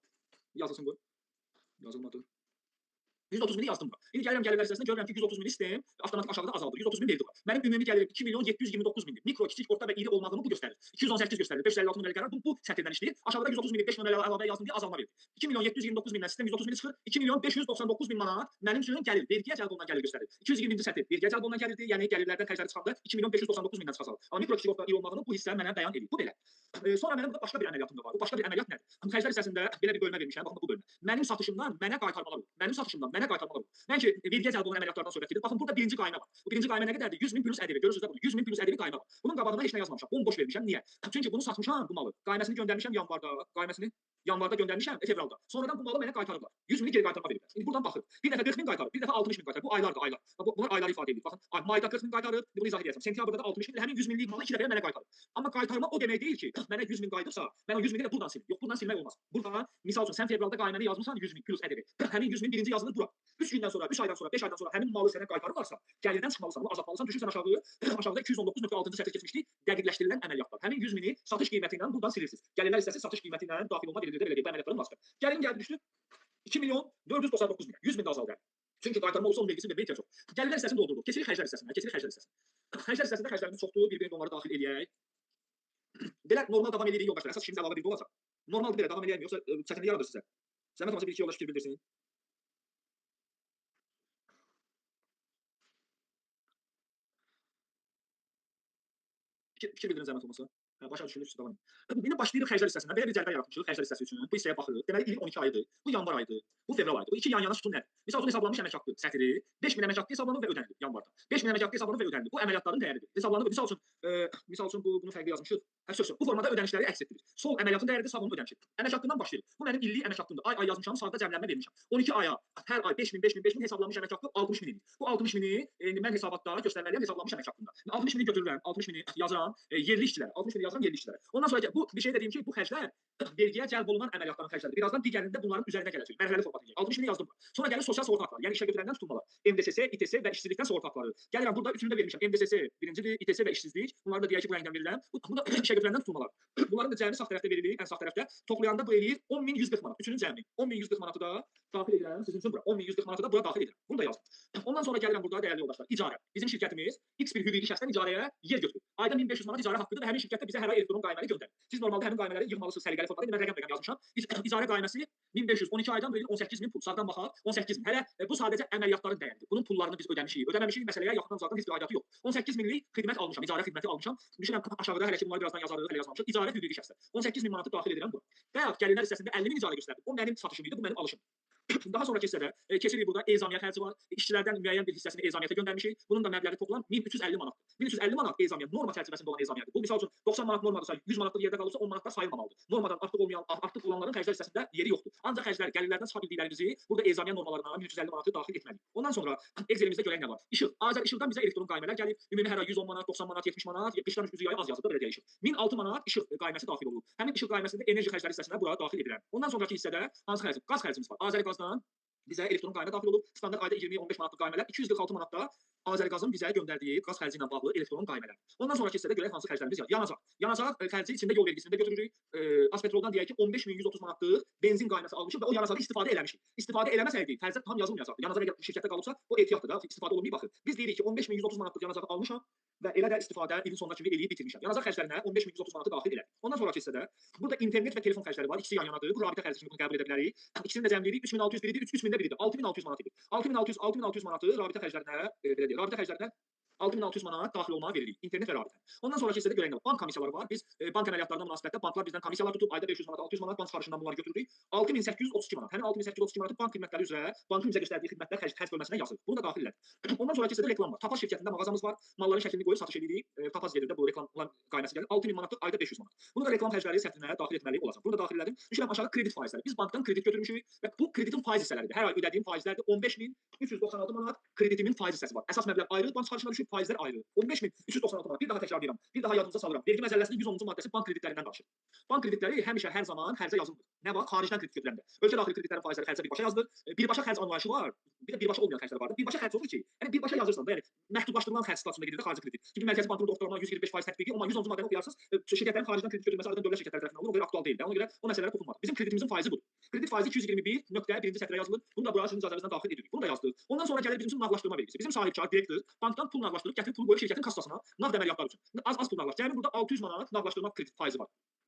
Yazılsın bu. Yazılmadı. 130 mini yazdım bura. İndi gəlirəm gəlirlər hissəsinə, görürəm ki 130 mini sistem avtomatik aşağıda azaldır. 130 min verdi var. Mənim ümumi gəlirim 2 milyon 729 mindir. Mikro, kiçik, orta və iri olmağını bu göstərir. 218 göstərir. 556 nömrəli qərar bu sətirdən işləyir. Aşağıda 130 mini 5 nömrəli əlavə yazdım deyə azalma verdi. 2 milyon 729 mindən sistem 130 mini çıxır. 2 milyon 599 min manat mənim üçün gəlir. Vergiyə cəlb olunan gəlir göstərir. 220-ci sətir vergiyə cəlb olunan gəlirdir. Yəni gəlirlərdən xərcləri çıxanda 2 milyon 599 mindən çıxacaq. Amma mikro, kiçik, orta, iri olmağını bu hissə mənə bəyan edir. Bu belə. Sonra mənim burada başqa bir əməliyyatım da var. Bu başqa bir əməliyyat nədir? Xərclər hissəsində belə bir bölmə vermişəm. Baxın bu bölmə. Mənim satışımdan mənə qaytarmalar olur. Mənim satışımdan mənə qaytarmalar olur. Mən ki vergiyə cəlb olunan əməliyyatlardan söhbət gedir. Baxın burada birinci qaymə var. Bu birinci qaymə nə qədərdir? 100 min plus ƏDV. Görürsünüz də bunu. 100 min plus ƏDV qaymə var. Bunun qabağına heç nə yazmamışam. Bomboş vermişəm. Niyə? Çünki bunu satmışam bu malı. Qayməsini göndərmişəm yanvarda. Qayməsini yanvarda göndərmişəm, fevralda. Sonradan bu malı mənə qaytarıblar. 100 mini geri qaytarma veriblər. İndi buradan baxın. Bir dəfə 40 min qaytarıb, bir dəfə 60 min qaytarıb. Bu aylardır, aylar. Bunlar ayları ifadə edir. Baxın, mayda 40 min qaytarıb, bunu izah edəcəm. Sentyabrda da 60 min, həmin 100 minlik malı iki dəfə mənə qaytarıb. Amma qaytarma o demək deyil ki, mənə 100 min qayıdıbsa, mən o 100 mini də buradan silim. Yox, buradan silmək olmaz. Buradan, misal üçün, sən fevralda qayməni yazmısan 100 min plus ƏDV. Həmin 100 min birinci yazılır bura. 3 gündən sonra, 3 aydan sonra, 5 aydan sonra həmin malı sənə qaytarırlarsa, gəlirdən çıxmalısan, onu azaltmalısan, düşürsən aşağı, aşağıda 219.6-cı sətir keçmişdik. Dəqiqləşdirilən əməliyyatlar. Həmin 100 mini satış qiyməti ilə buradan silirsiniz. Gəlirlər hissəsi satış qiyməti ilə daxil olma verilirdə belə deyək, bu əməliyyatların vasitə. Gəlin gəldi düşdü 2 milyon 499 min. 100 min də azaldı. Çünki qaytarma olsa onun vergisini verməyə ehtiyac yox. Gəlirlər hissəsini doldurduq. Keçirik xərclər hissəsinə, keçirik xərclər hissəsinə. Xərclər hissəsində xərclərimiz çoxdur, bir-birini onları daxil eləyək. Belə normal davam eləyirik yoldaşlar. Əsas işimiz əlavə birdə olacaq. Normaldır belə davam eləyək, yoxsa çətinlik yaradır sizə. Zəhmət olmasa bir-iki yoldaş fikir bildirsin. Fikir bildirin zəhmət olmasa. Hə, başa düşülürsə davam edin. İndi başlayırıq xərclər hissəsindən. Belə bir cədvəl yaratmışıq xərclər hissəsi üçün. Bu hissəyə baxırıq. Deməli ilin 12 ayıdır. Bu yanvar ayıdır. Bu fevral ayıdır. Bu iki yan-yana sütun nədir? Misal üçün hesablanmış əmək haqqı sətri 5000 əmək haqqı hesablanır və ödənilir yanvarda. 5000 əmək haqqı hesablanır və ödənilir. Bu əməliyyatların dəyəridir. Hesablanır. Misal üçün bunu fərqli yazmışıq. Hə, söz. Bu formada ödənişləri əks etdirir. Sol əməliyyatın dəyəridir, sağ onun ödənişi. Əmək haqqından başlayırıq. Bu mənim illik əmək haqqımdır. Ay-ay yazmışam, sağda cəmlənmə vermişəm. 12 aya hər ay 5000, 5000, 5000 hesablanmış əmək haqqı 60 min idi. Bu 60 mini indi mən hesabatda göstərməliyəm hesablanmış əmək haqqında. 60 mini götürürəm, 60 mini yazıram yerli işçilərə, 60 mini yazıram yerli işçilərə. Ondan sonra bu bir şey də deyim ki, bu xərclər vergiyə cəlb olunan əməliyyatların xərcləridir. Birazdan digərində bunların üzərinə gələcək. Mərhələli formatda gələcək. 60 mini yazdım. Sonra gəlir sosial sığorta haqları, yəni işə götürəndən tutulmalar. MDSS, İTS və işsizlikdən sığorta haqları. Gəlirəm burada üçünü də vermişəm. MDSS birincidir, İTS və işsizlik. Bunları da deyək ki, bu rəngdən verirəm. Bu da işə götürəndən tutulmalar. Bunların da cəmi sağ tərəfdə verilir, ən sağ tərəfdə. Toplayanda bu eləyir 10.140 manat. Üçünün cəmi. 10.140 manatı da daxil edirəm sizin üçün bura. 10.140 manatı da bura daxil edirəm. Bunu da yazdım. Ondan sonra gəlirəm burada dəyərli yoldaşlar. İcarə. Bizim şirkətimiz X bir hüquqi şəxsdən icarəyə yer götürür. Ayda 1500 manat icarə haqqıdır və həmin şirkətdə bizə hər ay elektron qayməli göndərir. Siz normalda həmin qaymələri yığmalısınız səliqəli formada. İndi mən rəqəm-rəqəm yazmışam. İcarə qayməsi 1500 12 aydan verir 18.000 pul. Sağdan baxaq 18.000. Hələ bu sadəcə əməliyyatların dəyəridir. Bunun pullarını biz ödəmişik. Ödəməmişik məsələyə yaxından uzaqdan heç bir aidiyyatı yox. 18 minlik xidmət almışam, icarə xidməti almışam. Düşünürəm aşağıda hələ ki bunları birazdan yazarıq, hələ yazmamışıq. İcarə hüquqi şəxslər. 18.000 manatı daxil edirəm bura. Və yaxud gəlirlər hissəsində 50 min icarə göstərdim. O mənim satışım idi, bu mənim alışım. Daha sonraki hissədə keçirik burada ezamiyyət xərci var. İşçilərdən müəyyən bir hissəsini ezamiyyətə göndərmişik. Bunun da məbləği toplam 1350 manatdır. 1350 manat ezamiyyət norma çərçivəsində olan ezamiyyətdir. Bu misal üçün 90 manat normadırsa, 100 manatlıq yerdə qalıbsa 10 manatlar sayılmamalıdır. Normadan artıq olmayan, artıq olanların xərclər hissəsində yeri yoxdur. Ancaq xərclər gəlirlərdən çıxa bildiklərimizi burada ezamiyyət normalarına 1350 manatı daxil etməliyik. Ondan sonra Excelimizdə görək nə var. İşıq. Azər İşıqdan bizə elektron qaymələr gəlir. Ümumi hər ay 110 manat, 90 manat, 70 manat, qışdan üzü yayı az yazılır, belə deyək işıq. 1006 manat işıq qayməsi daxil olur. Həmin işıq qayməsində enerji xərcləri hissəsinə bura daxil edirəm. Ondan sonraki hissədə hansı xərcimiz? Qaz xərcimiz var. Azəri qazdan bizə elektron qaymə daxil olub. Standart ayda 20-15 manatlıq qaymələr, 246 manatda Azəriqazın bizə göndərdiyi qaz xərci ilə bağlı elektron qaymələr. Ondan sonraki hissədə görək hansı xərclərimiz var. Yanacaq. Yanacaq xərci içində yol vergisini də götürürük. Azpetroldan deyək ki 15.130 manatlıq benzin qayməsi almışıq və o yanacağı istifadə eləmişik. İstifadə eləməsəydik xərclər tam yazılmayacaqdı. Yanacaq əgər şirkətdə qalıbsa o ehtiyatdır da, istifadə olunmayıb axı. Biz deyirik ki 15.130 manatlıq yanacağı almışam və elə də istifadə ilin sonuna kimi eləyib bitirmişəm. Yanacaq xərclərinə 15.130 manatı daxil elədik. Ondan sonraki hissədə burada internet və telefon xərcləri var. İkisi yan yanadır. Bu rabitə xərci kimi bunu qəbul edə bilərik. İkisini də cəmləyirik. 3600 biridir, 3000-də biridir. 6600 manat idi. 6600 manatı rabitə xərclərinə belə deyək, rabitə xərclərinə 6600 manat daxil olmağa veririk. İnternet və rabitə. Ondan sonraki hissədə görək nə var. Bank komissiyaları var. Biz bank əməliyyatlarına münasibətdə banklar bizdən komissiyalar tutub ayda 500 manat, 600 manat bank çıxarışından bunları götürürük. 6832 manat. Həmin 6832 manatı bank xidmətləri üzrə bankın bizə göstərdiyi xidmətlər xərc bölməsinə yazılır. Bunu da daxil elədik. Ondan sonraki hissədə reklam var. Tapaz şirkətində mağazamız var. Malların şəklini qoyub satış edirik. Tapaz gedir də bu reklamlar qayməsi gəlir. 6000 manatlıq ayda 500 manat. Bunu da reklam xərcləri sətrinə daxil etməli olacaq. Bunu da daxil elədim. Düşürəm aşağı kredit faizləri. Biz bankdan kredit götürmüşük və bu kreditin faiz hissələridir. Hər ay ödədiyim faizlərdir. 15396 manat kreditimin faiz hissəsi var. Əsas məbləğ ayrı, bank çıxarışına düşür, faizlər ayrı. 15396 manat. Bir daha təkrarlayıram. Bir daha yadınıza salıram. Vergi məcəlləsinin 110-cu maddəsi bank kreditlərindən danışır. Bank kreditləri həmişə hər zaman xərcə yazılmır. Nə var? Xaricdən kredit götürəndə. Ölkə daxili kreditlərin faizləri xərcə birbaşa yazılır. Birbaşa xərc anlayışı var. Bir də birbaşa olmayan xərclər var. Birbaşa xərc olur ki, yəni birbaşa yazırsan da, yəni məhdudlaşdırılan xərc statusunda gedir də xarici kredit. Çünki Mərkəzi Bankın ortalama 125% tətbiqi, amma 110-cu maddəni oxuyarsınız, şirkətlərin xaricdən kredit götürülməsi adətən dövlət şirkətləri tərəfindən olur. O görə aktual deyil də. Ona görə o məsələlərə toxunmadı. Bizim kreditimizin faizi budur. Kredit faizi 221.1-ci sətrə yazılır. Bunu da bura sizin icazənizlə daxil edirik. Bunu da yazdıq. Ondan sonra gəlir bizim üçün nağdlaşdırma vergisi. Bizim sahibkar, direktor bankdan pul nağdlaşdırıb gətirib pulu qoyub şirkətin kassasına nağd əməliyyatlar üçün. Az-az pul nağdlaşdırır. Cəmi burada 600 manat nağdlaşdırma kredit faizi var.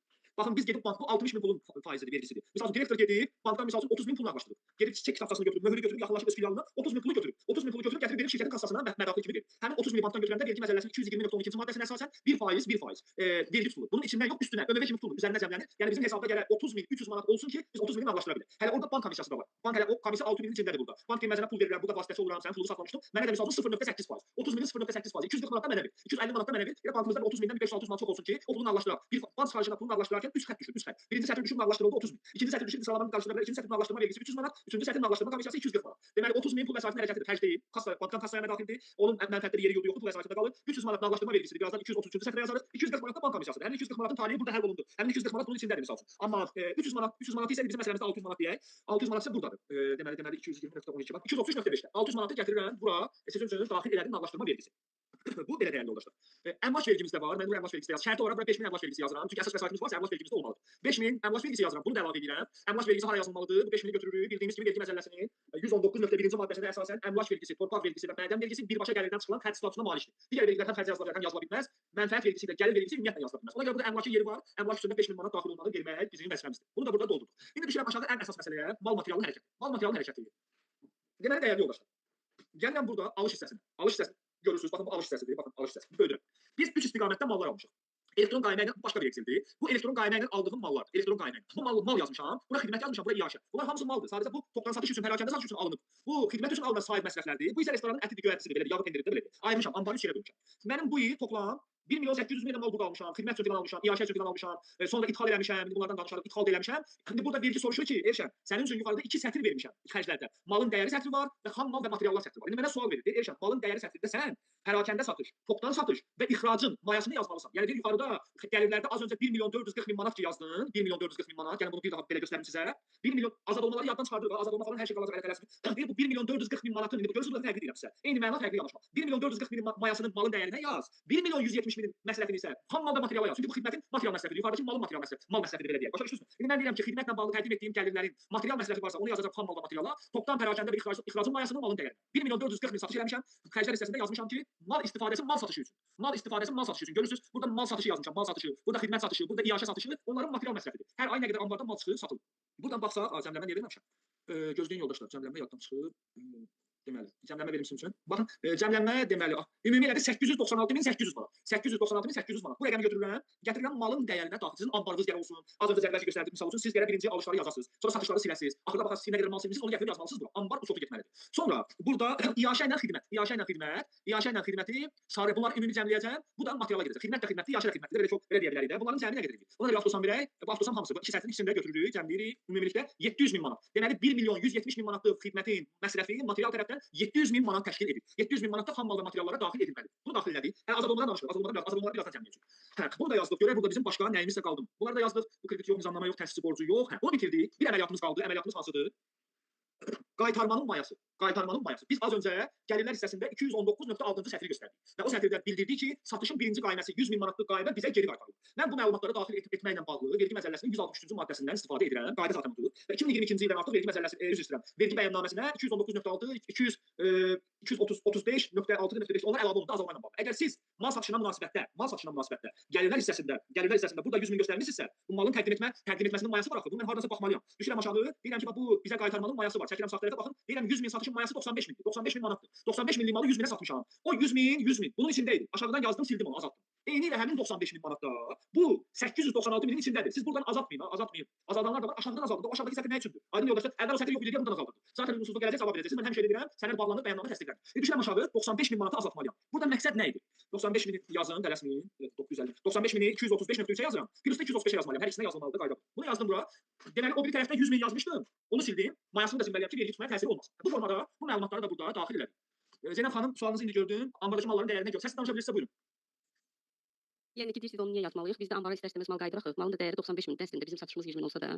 Baxın biz gedib bank bu 60 min pulun faizidir, vergisidir. Misal üçün direktor gedib bankdan misal üçün 30 min pul nağdlaşdırıb. Gedib çek kitabçasını götürüb, möhürü götürüb, yaxınlaşıb öz filialına 30 min pulu götürüb. 30 min pulu götürüb gətirib verib şirkətin kassasına mədaxil kimi verir. Həmin 30 mini bankdan götürəndə vergi məcəlləsinin 220.12-ci maddəsinə əsasən 1% vergi tutulur. Bunun içindən yox, üstünə ÖMV kimi tutulur, üzərinə cəmlənir. Yəni bizim hesabda gərək 30.300 manat olsun ki, biz 30 mini nağdlaşdıra bilək. Hələ orada bank komissiyası da var. Bank hələ o komissiya 6 minin içindədir burada. Bank deyir, mən sənə pul verirəm, burada vasitəçi oluram, sənin pulunu saxlamışdım. Mənə də misal üçün 0.8%. 30 minin 0.8%. 240 manatda mənə ver. 250 manatda mənə ver. Elə bankımızdan 30 mindən 500-600 manat çox olsun ki, o pulu nağdlaşdıraq. Bir bank çıxarışına pulu nağdlaşdırarkən 3 xətt düşür, 3 xətt. Birinci sətir düşür, nağdlaşdırıldı 30 min. İkinci sətir düşür, sıralamanı qarşılara bilər. İkinci sətir nağdlaşdırma vergisi 300 manat, üçüncü sətir nağdlaşdırma komissiyası 240 manat. Deməli 30 min pul vəsaitinin hərəkətidir, xərc deyil. Kassa, bankdan kassaya mədaxildir. Onun mənfəətləri yeri yurdu yoxdur, pul vəsaitində qalır. 300 manat nağdlaşdırma vergisidir. Birazdan 233-cü sətrə yazarıq. 240 manat da bank komissiyasıdır. Həmin 240 manatın taleyi burada həll olundu. Həmin 240 manat bunun içindədir misal üçün. Amma 300 manat, 300 manat isə bizim məsələmizdə 600 manat deyək. 600 manat isə burdadır. Deməli 220.12 bax. 233.5-də. 600 manatı gətirirəm bura. Sizin üçün daxil elədim nağdlaşdırma vergisi. Bu belə dəyərli yoldaşlar. Əmlak vergimiz də var. Mən bura əmlak vergisi də yazıram. Şərti olaraq bura 5000 əmlak vergisi yazıram. Çünki əsas vəsaitimiz varsa əmlak vergimiz də olmalıdır. 5000 əmlak vergisi yazıram. Bunu da əlavə edirəm. Əmlak vergisi hara yazılmalıdır? Bu 5000-i götürürük. Bildiyimiz kimi vergi məcəlləsinin 119.1-ci maddəsinə əsasən əmlak vergisi, torpaq vergisi və mədən vergisi birbaşa gəlirdən çıxılan xərc statusuna malikdir. Digər vergilər həm xərcə yazıla bilər, həm yazıla bilməz. Mənfəət vergisi ilə gəlir vergisi ümumiyyətlə yazıla bilməz. Ona görə burada əmlakın yeri var. Əmlak üstündə 5000 manat daxil olmalı vermək bizim vəzifəmizdir. Bunu da burada doldurduq. İndi düşürəm aşağı ən əsas məsələyə, mal materialının hərəkəti. Mal materialının hərəkəti. Deməli dəyərli yoldaşlar. Gəlirəm burada alış hissəsinə. Alış hissəsi görürsünüz, baxın bu alış hissəsidir, baxın alış hissəsi. Böyüdürəm. Biz 3 istiqamətdə mallar almışıq. Elektron qaymə ilə başqa bir Excel'dir. Bu elektron qaymə ilə aldığım mallardır. Elektron qaymə ilə. Bu mal yazmışam. Bura xidmət yazmışam, bura iaşə. Bunlar hamısı maldır. Sadəcə bu topdan satış üçün, pərakəndə satış üçün alınıb. Bu xidmət üçün alınan sahib məsrəflərdir. Bu isə restoranın ətidir, göyərtisidir, belədir, yağı pendiridir, belədir. Ayırmışam, ambarı 3 yerə bölmüşəm. Mənim bu il toplam 1 milyon 800 min mal burada almışam, xidmət üçün filan almışam, iaşə üçün filan almışam, sonra ithal eləmişəm, indi bunlardan danışarıq, ithal da eləmişəm. İndi burada vergi soruşur ki, Elşən, sənin üçün yuxarıda 2 sətr vermişəm xərclərdə. Malın dəyəri sətri var və xam mal və materiallar sətri var. İndi mənə sual verir, deyir, Elşən, malın dəyəri sətrində sən pərakəndə satış, topdan satış və ixracın mayasını yazmalısan. Yəni deyir, yuxarıda gəlirlərdə az öncə 1 milyon 440 min manat ki yazdın, 1 milyon 440 min manat, yəni bunu bir daha belə göstərim sizə. 1 milyon azad olmaları yaddan çıxardırıq, azad olma falan hər şey qalacaq elə tələsmir. Deyir, bu 1 milyon 440 min manatın, indi bu görürsünüz, burada fərqli deyirəm sizə. Eyni məna fərqli yanaşma. 1 milyon 440 min mayasının malın dəyərinə yaz. 1 milyon 170 minin məsrəfini isə xam mal və materiala yaz. Çünki bu xidmətin material məsrəfidir. Yuxarıdakı malın material məsrəfi, mal məsrəfidir belə deyək. Başa düşdünüzmü? İndi mən deyirəm ki, xidmətlə bağlı təqdim etdiyim gəlirlərin material məsrəfi varsa, onu yazacağam xam mal və materiala. Topdan pərakəndə bir ixracın mayasını malın dəyərinə. 1 milyon 440 min satış eləmişəm. Xərclər hissəsində yazmışam ki, mal istifadəsi mal satışı üçün. Mal istifadəsi mal satışı üçün. Görürsünüz, burada mal satışı yazmışam, mal satışı, burada xidmət satışı, burada iaşə satışı, onların material məsrəfidir. Hər ay nə qədər ambardan mal çıxır, satılır. Buradan baxsaq, cəmlənmə niyə verməmişəm? Gözləyin yoldaşlar, cəmlənmə yaddan çıxır. Deməli, cəmlənmə verim sizin üçün. Baxın, cəmlənmə deməli, ümumi elədir 896.800 manat. 896.800 manat. Bu rəqəmi götürürəm, gətirirəm malın dəyərinə daxil. Sizin ambarınız gərək olsun. Az öncə cədvəli göstərdim, misal üçün, siz gərək birinci alışları yazasınız. Sonra satışları siləsiniz. Axırda baxasınız, nə qədər mal silmisiniz, onu gətirib yazmalısınız bura. Ambar uçotu getməlidir. Sonra burada iaşə ilə xidmət, iaşə ilə xidmət, iaşə ilə xidməti sarı bunları ümumi cəmləyəcəm. Bu da materiala gedəcək. Xidmət də xidmətdir, iaşə də xidmətdir. Belə çox belə deyə bilərik də. Bunların cəmi nə qədər edir? Buna görə 91-ə, bu avtosan hamısı. Bu iki sətrin ikisini də götürürük, cəmləyirik. Ümumilikdə 700 min manat. Deməli 1 milyon 170 min manatlıq xidmətin məsrəfi material tərəfdən 700 min manat təşkil edir. 700 min manat da xam mal və materiallara daxil edilməlidir. Bunu daxil elədik. Hə, azad olmadan danışırıq. Azad olmadan birazdan cəmləyəcəyik. Hə, bunu da yazdıq. Görək burada bizim başqa nəyimizsə qaldı. Bunları da yazdıq. Bu kredit yox, nizamnamə yox, təsisçi borcu yox. Hə, bunu bitirdik. Bir əməliyyatımız qaldı. Əməliyyatımız hansıdır? Qaytarmanın mayası. Qaytarmanın mayası. Biz az öncə gəlirlər hissəsində 219.6-cı sətri göstərdik. Və o sətirdə bildirdik ki, satışın birinci qayməsi 100 min manatlıq qaymə bizə geri qaytarılır. Mən bu məlumatları daxil etməklə bağlı vergi məcəlləsinin 163-cü maddəsindən istifadə edirəm. Qayda zaten budur. Və 2022-ci ildən artıq vergi məcəlləsi, üzr istəyirəm. Vergi bəyannaməsinə 219.6, 235.6.5 onlar əlavə olundu azalma ilə bağlı. Əgər siz mal satışına münasibətdə, gəlirlər hissəsində burada 100 min göstərmisinizsə, bu malın təqdim etməsinin mayası var axı. Bunu mən hardasa baxmalıyam. Düşürəm aşağı, deyirəm ki, bax bu bizə qaytarmanın mayası var. Çəkirəm sağ tərəfə baxın. Deyirəm 100 min satışın mayası 95 mindir. 95 min manatdır. 95 minlik malı 100 minə satmışam. O 100 min, 100 min. Bunun içində idi. Aşağıdan yazdım, sildim onu, azaltdım. Eyni ilə həmin 95 min manatda bu 896 minin içindədir. Siz buradan azaltmayın, azaltmayın. Azaldanlar da var, aşağıdan azaldı. O aşağıdakı sətr nə üçündür? Aydın yoldaşlar, əvvəl o sətr yox idi deyə buradan azaldırdı. Zaten uyğunsuzluq gələcək, cavab verəcəksiniz. Mən həmişə deyirəm, sənəd bağlanır, bəyannamə təsdiqlənir. Düşürəm aşağı, 95 min manatı azaltmalıyam. Burada məqsəd nə idi? 95 mini yazın, tələsməyin. 950. 95 mini 235.3-ə yazıram. Plus da 235-ə yazmalıyam. Hər ikisinə yazılmalıdır, qayda. Bunu yazdım bura. Deməli, o biri tərəfdə 100 min yazmışdım. Onu sildim. Mayasını da silməliyəm ki, vergi tutmaya təsiri olmasın. Bu formada bu məlumatları da burada daxil elədim. Zeynəb xanım, sualınızı indi gördüm. Ambardakı malların dəyərinə görə səs danışa bilirsə buyurun. Yəni ki, deyirsiniz, onu niyə yazmalıyıq? Biz də ambara istər-istəməz mal qayıdırıq axı. Malın da dəyəri 95 mindir. Əslində bizim satışımız 100 min olsa da,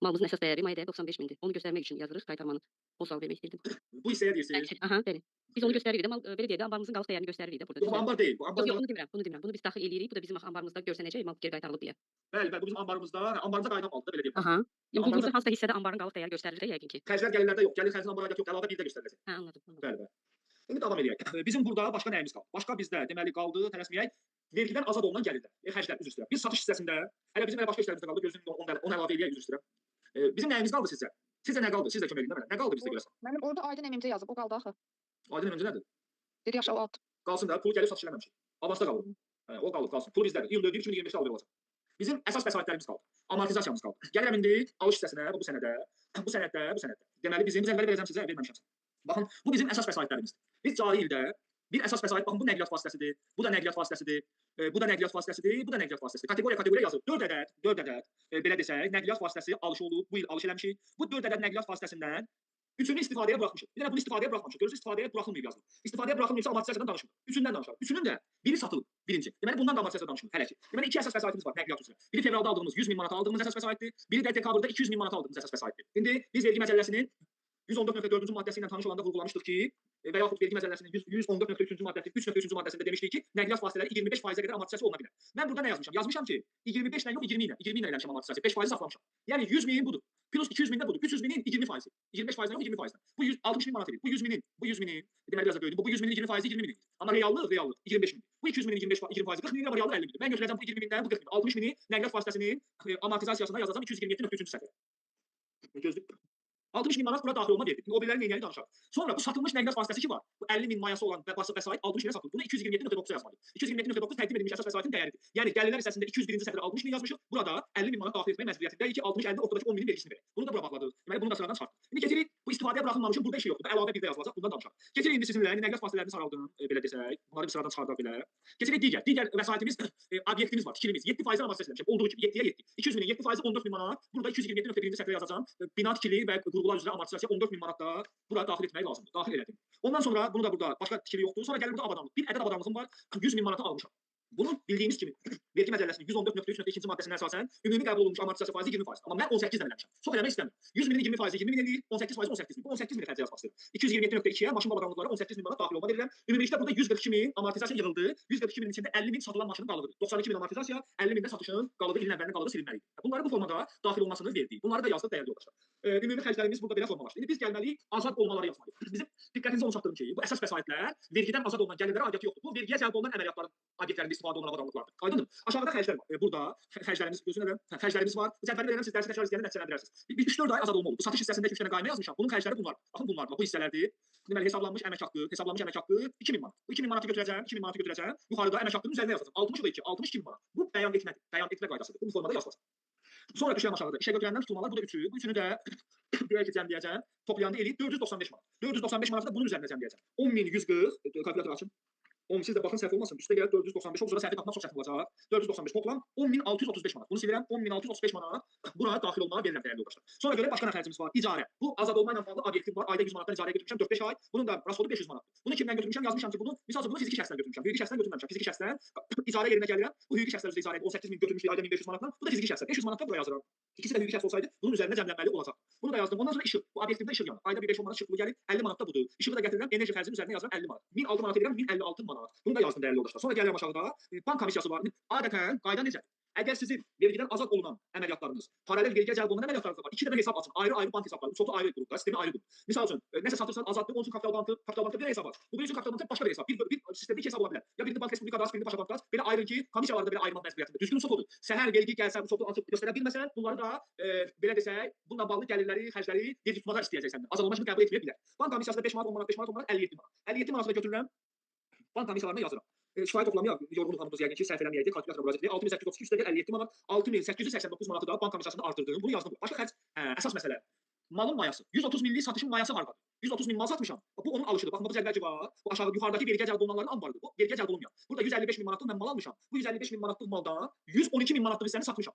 malımızın əsas dəyəri, maya dəyəri 95 mindir. Onu göstərmək üçün yazırıq qaytarmanı. O sual vermək istəyirdim. Bu hissəyə deyirsiniz. Bəli, aha, bəli. Biz onu göstəririk də, mal, belə deyək də, ambarımızın qalıq dəyərini göstəririk də burada. Yox, bu ambar deyil. Bu ambar Yox, bunu demirəm, bunu demirəm. Bunu biz daxil eləyirik. Bu da bizim ambarımızda görsənəcək, mal geri qaytarılıb deyə. Bəli, bəli, bu bizim ambarımızda, ambarımıza qayıdan maldır, belə deyək. Aha. Yəni bu burada hansısa hissədə ambarın qalıq dəyəri göstərilir də yəqin ki. Xərclər gəlirlərdə yox, gəlir xərcin ambara aidiyyatı yox, əlavə bir də göstəriləcək. Hə, anladım. Bəli, bəli. İndi davam eləyək. Bizim burada başqa nəyimiz qaldı? Başqa bizdə deməli qaldı, tələsməyək. Vergidən azad olunan gəlirlər, xərclər, üzr istəyirəm. Biz satış hissəsində, hələ bizim elə başqa işlərimiz də qaldı, gözünün onu əlavə eləyək, üzr istəyirəm. Bizim nəyimiz qaldı sizcə? Sizcə nə qaldı? Siz də kömək edin mənə. Nə qaldı bizdə görəsən? Mənim orada Aydın MMC yazıb, o qaldı axı. Aydın MMC nədir? Dedi yaxşı, o alt. Qalsın da, pulu gəlib satış eləməmişik. Avansda qalır. O qalıb, qalsın. Pulu bizdədir. İyun 4 2025-də alır olacaq. Bizim əsas vəsaitlərimiz qaldı. Amortizasiyamız qaldı. Gəlirəm indi alış hissəsinə, bu sənədə, bu sənəddə, bu sənəddə. Deməli bizim, biz əvvəl verəcəm sizə, verməmişəm. Baxın, bu bizim əsas vəsaitlərimizdir. Biz cari ildə bir əsas vəsait, baxın, bu nəqliyyat vasitəsidir, bu da nəqliyyat vasitəsidir, bu da nəqliyyat vasitəsidir, bu da nəqliyyat vasitəsidir. Kateqoriya yazıb. 4 ədəd, belə desək, nəqliyyat vasitəsi alışı olub, bu il alış eləmişik. Bu 4 ədəd nəqliyyat vasitəsindən üçünü istifadəyə buraxmışıq. Bir dənə bunu istifadəyə buraxmamışıq. Görürsünüz, istifadəyə buraxılmayıb yazılıb. İstifadəyə buraxılmayıbsa amortizasiyadan danışmırıq. Üçündən danışarıq. Üçünün də biri satılıb, birinci. Deməli, bundan da amortizasiyadan danışmırıq hələ ki. Deməli, iki əsas vəsaitimiz var nəqliyyat üzrə. Biri fevralda aldığımız 100 min manata aldığımız əsas vəsaitdir. Biri də dekabrda 200 min manata aldığımız əsas vəsaitdir. İndi biz vergi məcəlləsinin 114.4-cü maddəsi ilə tanış olanda vurğulamışdıq ki, və yaxud vergi məcəlləsinin 114.3-cü maddəsi, 3.3-cü maddəsində demişdik ki, nəqliyyat vasitələri 25%-ə qədər amortizasiya oluna bilər. Mən burada nə yazmışam? Yazmışam ki, 25 ilə yox, 20 ilə, 20 ilə eləmişəm amortizasiya, 5% saxlamışam. Yəni 100 min budur. Plus 200 min də budur. 300 minin 20%. 25%-dən yox, 20%-dən. Bu 160 min manat edir. Bu 100 minin, bu 100 minin, deməli biraz da böyüdüm. Bu 100 minin 20%-i 20 min. Amma reallıq 25 min. Bu 200 minin 20%-i 40 min, amma reallıq 50 min. Mən götürəcəm bu 20 mindən bu 40 min. 60 mini nəqliyyat vasitəsinin amortizasiyasına yazacağam 227.3-cü sətrə. Gözlük. 60 min manat bura daxil olma verdi. İndi o biriləri neynəli danışaq. Sonra bu satılmış nəqliyyat vasitəsi ki var. Bu 50 min mayası olan vəsait 60 minə satılır. Bunu 227.9-a yazmalıyıq. 227.9 təqdim edilmiş əsas vəsaitin dəyəridir. Yəni gəlirlər hissəsində 201-ci sətrə 60 min yazmışıq. Burada 50 min manat daxil etmək məcburiyyətindəyik ki, 60-50 ortadakı 10 minin vergisini verək. Bunu da bura bağladıq. Deməli bunu da sıradan çıxartdıq. İndi keçirik bu istifadəyə buraxılmamışın burada işi yoxdur. Əlavə bir də yazılacaq. Bundan danışaq. Keçirik indi sizinlə nəqliyyat vasitələrini saraldım, belə desək. Bunları bir sıradan çıxardaq belə. Keçirik digər. Digər vəsaitimiz, obyektimiz var, tikilimiz. 7% amortizasiya eləmişəm. Olduğu kimi 7-yə 7. 200 minin 7% 14 min manat. Burada 227.1-ci sətrə yazacağam. Bina tikili və qurğular üzrə amortizasiya 14 min manat da bura daxil etmək lazımdır. Daxil elədim. Ondan sonra bunu da burada başqa tikili yoxdur. Sonra gəlir burada avadanlıq. Bir ədəd avadanlığım var. 100 min manata almışam. Bunun bildiyiniz kimi vergi məcəlləsinin 114.3.2-ci maddəsinə əsasən ümumi qəbul olunmuş amortizasiya faizi 20%. Amma mən 18-dən eləmişəm. Çox eləmək istəmirəm. 100 minin 20% 20 min eləyir, 18% 18 min. Bu 18 min xərcə yazmaq istəyirəm. 227.2-yə maşın avadanlıqları 18 min manat daxil olma verirəm. Ümumilikdə burada 142 min amortizasiya yığıldı. 142 minin içində 50 min satılan maşının qalığıdır. 92 min amortizasiya, 50 min də satışın qalığı, ilin əvvəlinin qalığı silinməlidir. Bunları bu formada daxil olmasını verdik. Bunları da yazdıq dəyərli yoldaşlar. Ümumi xərclərimiz burada belə formalaşdı. İndi biz gəlməliyik azad olmaları yazmalıyıq. Bizim diqqətinizi onu çatdırım ki, bu əsas vəsaitlər vergidən azad olunan gəlirlərə aidiyyatı yoxdur. Bu vergiyə cəlb olunan əməliyyatların obyektlərində istifadə olunan avadanlıqlardır. Aydındır? Aşağıda xərclər var. Burada xərclərimiz gözünə də xərclərimiz var. Bu cədvəli verirəm, siz dərsi təkrar izləyəndə nəticələndirərsiniz. Bir 3-4 ay azad olma oldu. Bu satış hissəsində 2-3 dənə qayma yazmışam. Bunun xərcləri bunlar. Baxın bunlar. Bu hissələrdir. Deməli hesablanmış əmək haqqı, hesablanmış əmək haqqı 2000 manat. Bu 2000 manatı götürəcəm, 2000 manatı götürəcəm. Yuxarıda əmək haqqının üzərinə yazacağam. 60 2, 62 manat. Bu bəyan etmədir. Bəyan etmə qaydasıdır. Bu formada yazılacaq. Sonra düşürəm aşağıda. İşə götürəndən tutulmalar bu da 3-ü. Bu üçünü də deyək ki, cəmləyəcəm. Toplayanda eləyir 495 manat. 495 manatı da bunun üzərinə cəmləyəcəm. 10140 kalkülator açın. 10, siz də baxın səhv olmasın. Üstə gəlir 495 olsa səhvi tapmaq çox çətin olacaq. 495 toplam 10635 manat. Bunu silirəm. 10635 manat bura daxil olmağa verirəm dəyərli yoldaşlar. Sonra görə başqa nə xərcimiz var? İcarə. Bu azad olma ilə bağlı obyektim var. Ayda 100 manatdan icarəyə götürmüşəm 4-5 ay. Bunun da rasxodu 500 manatdır. Bunu kimdən götürmüşəm? Yazmışam ki, bunu misal üçün bunu fiziki şəxsdən götürmüşəm. Hüquqi şəxsdən götürməmişəm. Fiziki şəxsdən icarə yerinə gəlirəm. Bu hüquqi şəxslər üzrə icarə 18 min götürmüşük ayda 1500 manatdan. Bu da fiziki şəxslər. 500 manat da bura yazıram. İkisi də hüquqi şəxs olsaydı bunun üzərinə cəmlənməli olacaq. Bunu da yazdım. Ondan sonra işıq. Bu obyektimdə işıq yanır. Ayda bir 5-10 manat işıq pulu gəlir. 50 manat da budur. İşığı da gətirirəm. Enerji xərcinin üzərinə yazıram 50 manat. 1006 manat edirəm. 1056 manat. Bunu da yazdım dəyərli yoldaşlar. Sonra gəlirəm aşağıda. Bank komissiyası var. Adətən qayda necədir? Əgər sizin vergidən azad olunan əməliyyatlarınız, paralel vergiyə cəlb olunan əməliyyatlarınız var. 2 dənə hesab açın. Ayrı-ayrı bank hesabları. Çoxu ayrı qrupda, sistemi ayrı qrup. Misal üçün, nəsə satırsan azaddır, onun üçün Kapital Bankı, Kapital Bankda bir hesab aç. Bu bir üçün Kapital Bankda başqa bir hesab. Bir sistemdə iki hesab ola bilər. Ya birini Bank Respublikada aç, birini Başa Bankda aç. Belə ayrı ki, komissiyalarda belə ayırmaq məcburiyyətində. Düzgün usul odur. Səhər vergi gəlsə, bu çoxu açıb göstərə bilməsən, bunları da belə desək, bununla bağlı gəlirləri, xərcləri vergi tutmalar istəyəcək səndən. Azad olma kimi qəbul etməyə bilər. Bank komissiyasında 5 manat, 10 manat, 5 manat, 10 manat, 57 manat. 57 manatı da götürürəm. Bank komissiyalarına yazıram. Kifayət toplamaya yorğunluq hamımız yəqin ki, səhv eləməyəydik, kalkulyatora müraciət edək. 6832 üstəgəl 57 manat, 6889 manatı da bank komissiyasında artırdım. Bunu yazdım. Başqa xərc, əsas məsələ. Malın mayası. 130 millik satışın mayası hardadır? 130 min mal satmışam. Bu onun alışıdır. Baxın, bu cədvəl ki var. Bu aşağı yuxarıdakı vergiyə cəlb olunanların ambarıdır. Bu vergiyə cəlb olunmayan. Burada 155 min manatlıq mən mal almışam. Bu 155 min manatlıq maldan 112 min manatlıq hissəni satmışam.